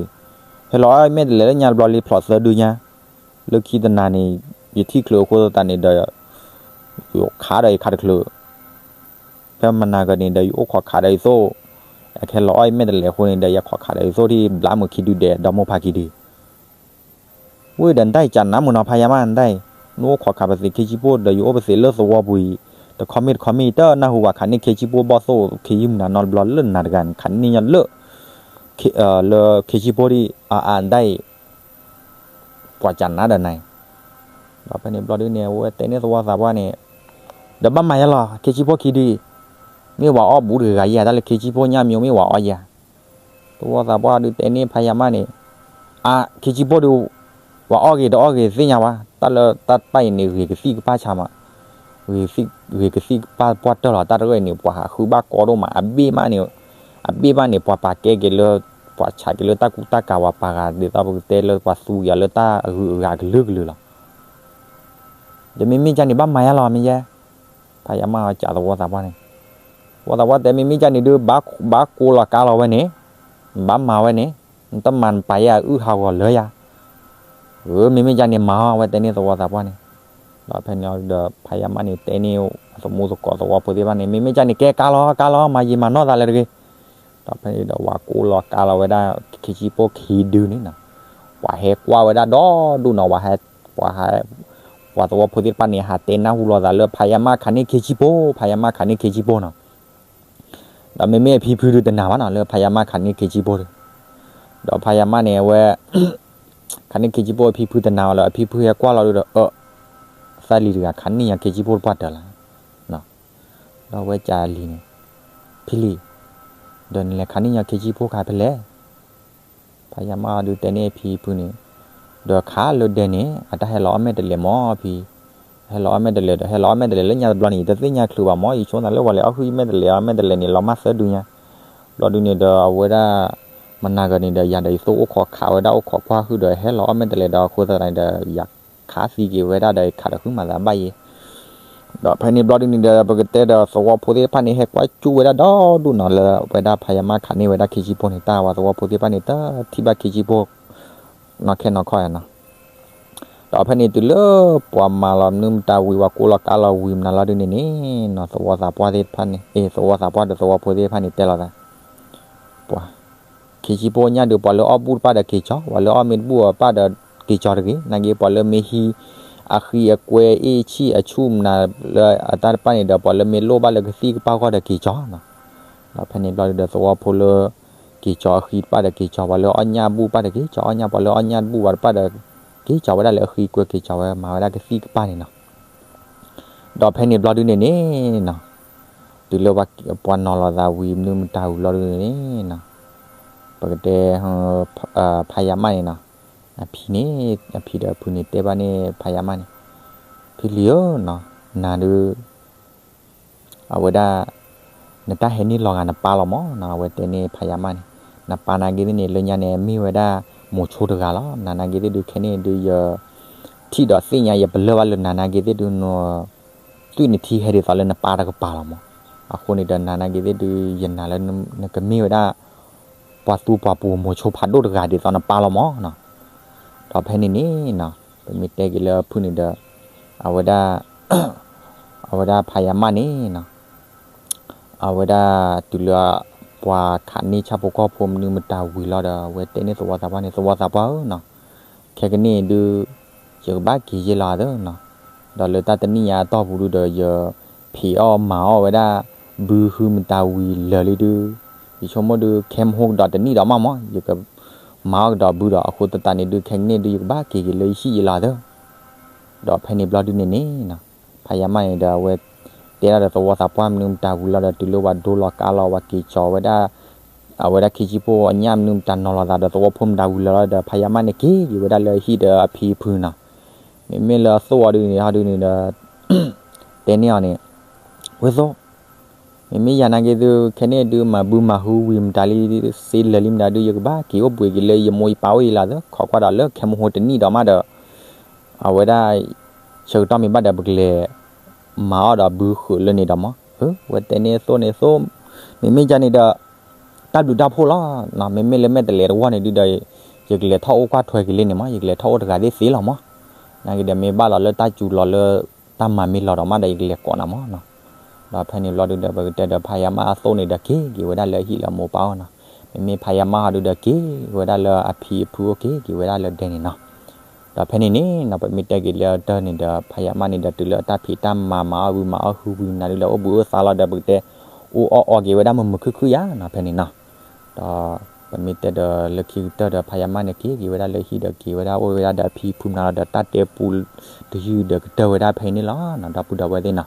ဟဲလီၤအီၣ်ယမဲာ်တလဲးလၢညါတဘျီလံဖျိးသၢဒုညါ, လၢခံတနၤန့ၣ် ယထံၣ်ချုးအဃိသတးန့ၣ်ဒီး ယခးဒီးယခးတချုး, ဖဲမနၤဂၤန့ၣ်ဒီးယအိၣ်ခိးခးဒီးယသိၣ်, အကဟဲလီၤအီၣ်ယမဲာ်တလဲးအဃိန့ၣ်ဒီး ယခိးခးဒီးယသိၣ်ထံၣ်ဘျါမုာ်ခံဒုဒဲး ဒီမိၢ်ဖးခံဒု ဝ့ၢ်ဒီးနတၢ်အံၤကနၣ်မုာ်နီၤ ဖါယါမါနတၢ်အံၤ, နအိၣ်ခိးခးပသ့ၣ်ခ့ဆံဖိဒီး ယအိၣ်ပသ့ၣ်လၢသဝီပူၤအံၤ, တခီမ့ၢ်တခီမ့ၢ် တနၢ်ဟူဘၣ်ခးန့ၢ်ခ့ဆံဖိဘီၣ်သိၣ်ခ့ယုၢ်မနၤနီတဘျီလၢနၤတဂၤန့ၣ် ခးန့ၢ်ညီလၢ လၢခ့ဆံဖိဒံး အအါနတၢ်အံၤ ပှၤကနၣ်ဒီးနၤအံၤ, ဒီးဖဲန့ၣ်ဘျီဒုန့ၣ် အဝဲတဲန့ၢ်သဝီသးပှၢ်န့ၣ်, ဒီးဘၣ်မၤယါလီၤ ခ့ဆံဖိခံဒု, မ့ၢ်ဝၤအီၣ်ဘူးတဂၤဂၤယၤ တၢ်လၢခ့ဆံဖိညၣ်မံၤမ့ၢ်ဝၤအီၣ်ယၤ သဝီသးပှၢ်ဒုးတဲန့ၢ်ဖါယါမါန့ၣ်, အါ ခ့ဆံဖိဒုး, ဝၤအီၣ်ဂ့ၤတအီၣ်ဂ့ၤသ့ၣ်ညါဘၣ်, တၢ်လၢတၢ်တဖၣ်အံၤန့ၣ် ဂ့ၤကသံၣ်ကပၢ်ဆါမး, ဂ့ၤကသံၣ်ကပၢ်ပှၢ်တၢၢ်လီၤ တၢ်တရၢၣ်အံၤန့ၣ် ပှၤဟးဃုဘၣ်ကီဒိၣ်မး အဘ့ၣ်မးန့ၣ်, အဘ့ၣ်မးန့ၣ် ပှၤပာ်ကဲက့ၤလၢ, ပှၤဆးက့ၤလၢတၢ်ကူတၢ်ကၤ ပှၤပာ်ဂၤဒ်သိးပကတဲလၢပှၤသူက့ၤလၢတၢ်အဂုၤအဂၤကလုာ်ကလုာ်လီၤ ဒီးမ့မ့ၢ်ကန့ၣ် ဘၣ်မၤယါလီၤ မ့ၢ်ယဲ, ဖါယါမါအီၤကးသဝီသးပှၢ်န့ၣ်, သဝီသးပှၢ်တဲ မ့မ့ၢ်ကန့ၣ်ဒုး ဘၣ်ကိးလီၤကါလီၤဝဲန့ၣ်, ဘၣ်မၤဝဲန့ၣ်, နတမၤနပာ်ယဲအုၣ်ဟးဂီၤလၢယၤ, မ့မ့ၢ်ကန့ၣ်မၤအီၤ အဝဲတဲန့ၢ်သဝီသးပှၢ်န့ၣ်, ဒီးဖဲန့ၣ်ဒီး ဖါယါမါန့ၣ်တဲန့ၢ်, သမူသကိးသဝီဖိသ့ၣ်တဖၣ်န့ၣ် မ့မ့ၢ်ကန့ၣ် ကဲကါလီၤ ကါလီၤ မၤယံာ်မၤနီၢ်သးလၢတဂ့ၤ, ဒီးဖဲန့ၣ်ဒီး ဝၤကိးလီၤကါလီၤဝဲဒၣ် ခ့ဆံဖိခံဒုန့ၣ်နီၤ, ပှၤဟဲကွၢ်ဝဲဒၣ်ဒီဒူၣ်နီၤ ပှၤဟဲ, ပှၤဟဲ, ပှၤသဝီဖိသ့ၣ်တဖၣ်န့ၣ် ဟးတဲနၢ်ဟူလီၤသးလၢ ဖါယါမါခးန့ၢ်ခ့ဆံဖိ ဖါယါမါခးန့ၢ်ခ့ဆံဖိနီၤ, ဒီးမ့မ့ၢ်အဖံဖုဒုးတနာ်ဘၣ်နီၤ လၢဖါယါမါခးန့ၢ်ခ့ဆံဖိဒုး, ဒီးဖါယါမါန့ၣ် အဝဲ ခးန့ၢ်ခ့ဆံဖိ အဖံဖုတနာ်အီၤလၢ အဖံဖုဟဲကွၢ်လီၤဒုးဒီး အၢ, သးလံၤတဂၤ ခးန့ၢ်ညါခ့ဆံဖိတပှၢ်တၢၢ်လီၤ, ဒီးဝဲကလံၤန့ၣ်, ဖံလံၤ, ဒီးနလဲၤခးန့ၢ်ညါခ့ဆံဖိခါဖဲလဲၣ် ဖါယါမါဒုးတဲန့ၢ်အဖံဖုန့ၣ်, ဒီးခးလၢဒဲန့ၣ် အတၢ်ဟဲလီၤအီၣ်မဲာ်တလဲးမၢ်ဖံ, ဟဲလီၤအီၣ်မဲာ်တလဲးဒီး ဟဲလီၤအီၣ်မဲာ်တလဲးလၢညါတဘျီန့ၣ် ယတသ့ၣ်ညါချုးဘၣ်မၢ် ယဆိသးလၢပှၤလဲၤအီၣ်ဟုၣ်ယမဲာ်တလဲး အီၣ်မဲာ်တလဲးန့ၣ် လီၤမၢ်သၢဒုညါ, ဘျီဒုန့ၣ်ဒီး အဝဲဒၣ် မနၤဂၤန့ၣ်ဒီး ယၤဒီးယသိၣ်အိၣ်ခိးခးဝဲဒၣ်အိၣ်ခိးကွၢ်ဟုၣ်ဒီး ဟဲလီၤအီၣ်မဲာ်တလဲးဒီး အဃိသတးန့ၣ်ဒီး ယခးသံက့ၤဝဲဒၣ်ဒီး ယခးဒီးဃုမၤသးဘၣ်ယဲ ဒီးဖဲန့ၣ်ဘျီဒုန့ၣ်ဒီး ပကတဲဒီးသဝီဖိသ့ၣ်တဖၣ်န့ၣ် ဟဲကွၢ်ကၠူၣ်ဝဲဒၣ်ဒီဒူၣ်နီၤ လၢဝဲဒၣ်ဖါယါမါခးန့ၢ်ဝဲဒၣ်ခ့ဆံဖိန့ၣ် တၢ်ဝဲသဝီဖိသ့ၣ်တဖၣ်န့ၣ် တထံၣ်ဘၣ်ခ့ဆံဖိ နီၢ်ခဲနီၢ်ခီယၤနီၤ, ဒီးဖဲန့ၣ်တုၤလၢပှၤမၤလီၤမနုၤမတၤဝံၤ ပှၤကိးလီၤကါလီၤဝံၤမနုၤလီၤဒုန့ၣ်န့ၣ်နီၤ သဝီသးပှၢ်သ့ၣ်တဖၣ်န့ၣ် အ့ သဝီသးပှၢ်ဒီးသဝီဖိသ့ၣ်တဖၣ်န့ၣ် တဲလီၤသး ပှၤ ခ့ဆံဖိညါဒုး ပှၤလၢအီၣ်ဘူၣ်တဖၣ်ဒီးက့ၤကၠီ, ပှၤလၢအီၣ်မ့ၢ်တဘူၣ်အပၣ်ဒီးက့ၤကၠီတဂ့ၤ, နာ်က့ပှၤလၢမ့ၢ်ဟံးအဃံအကွဲအ့ၣ်ဆံၣ်အဆူၣ်မနုၤလၢအတၢ်တဖၣ်န့ၣ်ဒီး ပှၤလၢမ့ၢ်လိၣ်ဘၣ်လၢကသံၣ်ကပၣ်ဂီၢ်ဒီးက့ၤကၠီနီၤ, ဒီးဖဲန့ၣ်ဘျီဒုဒီးသဝီဖိလၢ က့ၤကၠီအဃံတဖၣ်ဒီးက့ၤကၠီ, ပှၤလၢအီၣ်ညၣ်ဘူၣ်တဖၣ်ဒီးက့ၤကၠီ, အီၣ်ညၣ်ပှၤလၢအီၣ်ညၣ်ဘူၣ်ဝဲတဖၣ်ဒီး က့ၤကၠီဝဲဒၣ်လၢအဃံကွဲက့ၤကၠီဝဲ မၤဝဲဒၣ်ကသံၣ်ကပၣ်န့ၣ်နီၤ ဒီးဖဲန့ၣ်ဘျီဒုန့ၣ်န့ၣ်နီၤ, တုၤလၢပှၤနီၤလီၤသးဝံၤမနုၤမတၤဝံၤဘျီဒုန့ၣ်နီၤ, ပကတဲ ဖးယၤမၣ်န့ၣ်နီၤ, အဖံန့ၣ်, အဖံဒီးအဖုန့ၣ်တဲဘၣ်န့ၣ်ဖးယၤမၣ်န့ၣ်, ဖံလံၤဧၢနီၤ, နၤဒုး အဝဲဒၣ် နတၢ်ဟဲန့ၢ်လီၤဂာ်နပၢ်လီၤမးနီၤ, အဝဲတဲန့ၢ်ဖးယၤမၣ်န့ၣ်, နပၢ်နာ်က့သ့ၣ်န့ၣ် လၢညါန့ၣ် မ့ၢ်ဝဲဒၣ်မိၤဆိတဂၤလီၤ, နၤနာ်က့သ့ၣ်ဒုးခဲန့ၣ်ဒုးယ ထံၣ်ဒီးသ့ၣ်ညါ ယပလၢၢ်ဘၣ်လၢနၤနာ်က့သ့ၣ်ဒုး နသွံၣ်နထံဟဲဒ်သိးလၢနပၢ်တကပၤလီၤမး, အဃိန့ၣ်ဒီးနၤနာ်က့သ့ၣ်ဒုး ယနာ်လၢ နကမ့ၢ်ဝဲဒၣ် ပှၤသူပှၤပူၤမိၤဆိဖးဒိၣ်တဂၤဒ်သိးနပၢ်လီၤမးနီၤ, ဒီးဖဲန့ၣ်န့ၣ်နီၤ ပမ့ၢ်တဲက့ၤလၢအဖုၣ်န့ၣ်ဒီး အဝဲဒၣ် အဝဲဒၣ်ဖးယၤမၣ်န့ၣ်နီၤ အဝဲဒၣ်တုၤလၢ ပှၤခးန့ၢ်ဆၣ်ဖိကီၢ်ဖိမနုၤမတၤဝံၤလီၤဒီး အဝဲတဲန့ၢ်သဝီသးပှၢ်န့ၣ် သဝီသးပှၢ်ဧၢနီၤ, ခဲကနံၣ်အံၤဒုး ယကဘၣ်က့ၤယဲလီၤသၢနီၤ, ဒီးလၢတၢ်တနံၣ်ညါအတီၢ်ပူၤဒုးဒီး ယဖံးအီၣ်မၤအီၣ်ဝဲဒၣ် ဘုဟုမတၤဝံၤလၢာ်လံဒုး ယဆိကမိၣ်ဒုး ခဲမဟိကဒီးတနံၣ်ဒီးမးမး ယကမၤအီၣ်ကဒီးဘုဒီး အဃိသတးန့ၣ်ဒုး ခဲကနံၣ်ဒုး ယကဘၣ်က့ၤက့ၤလၢယဟံၣ်ယဲလီၤသၢ ဒီးဖဲန့ၣ်ဘျီဒုန့ၣ်န့ၣ်နီၤ ဖးယၤမၣ်န့ၣ်ဒီး အဝဲတဲဒၣ်ဒီးသဝီသးပှၢ်မနုၤမတၤဝံၤလီၤဒီး တုၤလၢပှၤဒိလီၤကါလီၤ ပှၤက့ၤကၠီၤဝဲဒၣ် အဝဲဒၣ်ခံဆံဖိအညၣ်မနုၤမတၤနီၤလီၤသးဒီးသဝီဖိမတၤဝံၤလီၤလီၤဒီး ဖးယၤမၣ်န့ၣ်က့ၤက့ၤဝဲဒၣ်လၢဟံၣ်ဒီးအဖံအဖုနီၤ, မ့မ့ၢ်လၢအသိၣ်အီၤဒုန့ၣ် ဟီဒုန့ၣ်ဒီး တဲန့ၢ်အီၤန့ၣ် ဝဲသိၣ် မ့မ့ၢ်ယၤနာ်က့ၤသု ခဲန့ၣ်ဒုးမၤဘုမၤဟုဝံၤမတၤလံ စ့လၢာ်လံမတၤဒုး ယကဘၣ်က့ၤအိၣ်ဘှံးက့ၤလၢယမိၢ်ယပၢ်အိၣ်အံၤလီၤသၢ ခိးကွၢ်ဒီးလၢခဲမဟိတနံၣ်ဒီးမးဒီး အဝဲဒၣ် ဆၢကတီၢ်မ့ၢ်ဘၣ်ဒီး ပကလဲၤ မၤအီၣ်ဒီးဘုဃုာ်လၢန့ၣ်ဒီးမး, ဝဲတဲန့ၢ်သိၣ်န့ၣ်သိၣ် မ့မ့ၢ်ယၤန့ၣ်ဒီး တၢ်ဘျုးတၢ်ဖှိၣ်လီၤ, မ့မ့ၢ်လၢမဲာ်တလဲၤတဝီန့ၣ်ဒုးဒီး ယကလဲၤထီၣ်အိၣ်ကွၢ်ထွဲက့ၤလၢန့ၣ်မး ယကလဲၤထီၣ်အိၣ်တဂၤသ့ၣ်သ့လီၤမး, နာ်က့ၤဒီးမ့ၢ်ဘၣ်လီၤလၢတၢ်စူၤလီၤလၢ တၢ်မၤမ့ၢ်လီၤဒီးမးဒီး ယကလဲၤကိးနၤမးနီၤ, ဒီးဖဲန့ၣ်ဘျီဒုးဒီး ပကတဲဒီးဖးယၤမၣ်အသိၣ်န့ၣ်ဒီးက့ၤက့ၤဝဲဒၣ်လၢအဟံၣ်လၢအမိၢ်ပၢ်အအိၣ်နီၤ, မ့မ့ၢ်ဖးယၤမၣ်ဟီဒုးဒီးက့ၤက့ၤဝဲဒၣ်လၢအဖံအဖုအိၣ်က့ၤက့ၤဝဲဒၣ်လၢဒဲန့ၣ်နီၤ ဒီးဖဲန့ၣ်န့ၣ်နီၤ ပမ့ၢ်တဲက့ၤလၢအတၢၢ်န့ၣ်ဒီး ဖးယၤမၣ်န့ၣ်ဒီး တုၤလၢအတၢ်ဖံးတၢ်မၤမၤအီၣ်ဘုမၤအီၣ်ဟုဝံၤနၤဒုး လၢအိၣ်ဘှံးအိၣ်သါလီၤဒီး ပကတဲ အိၣ်အီၣ်အီက့ၤဝဲဒၣ်မုာ်မုာ်ခုၣ်ခုၣ်ယါနီၤ ဖဲန့ၣ်နီၤ, ဒီး ပမ့ၢ်တဲဒီးလၢခံကတၢၢ်ဒီး ဖးယၤမၣ်န့ၣ်က့ၤက့ၤဝဲဒၣ်လၢဟံၣ်ဒီးက့ၤဝဲဒၣ်အိၣ်ဝဲဒၣ်ဒီးအဖံအဖုမနၤလီၤဒီး တၢ်တဲပူတယုၢ်ဒီးကတၢၢ်ဝဲဒၣ်ဖဲအံၤန့ၣ်လီၤနီၤ ဒီပုၢ်ဒီဝဲၢ်သ့ၣ်နီၤ,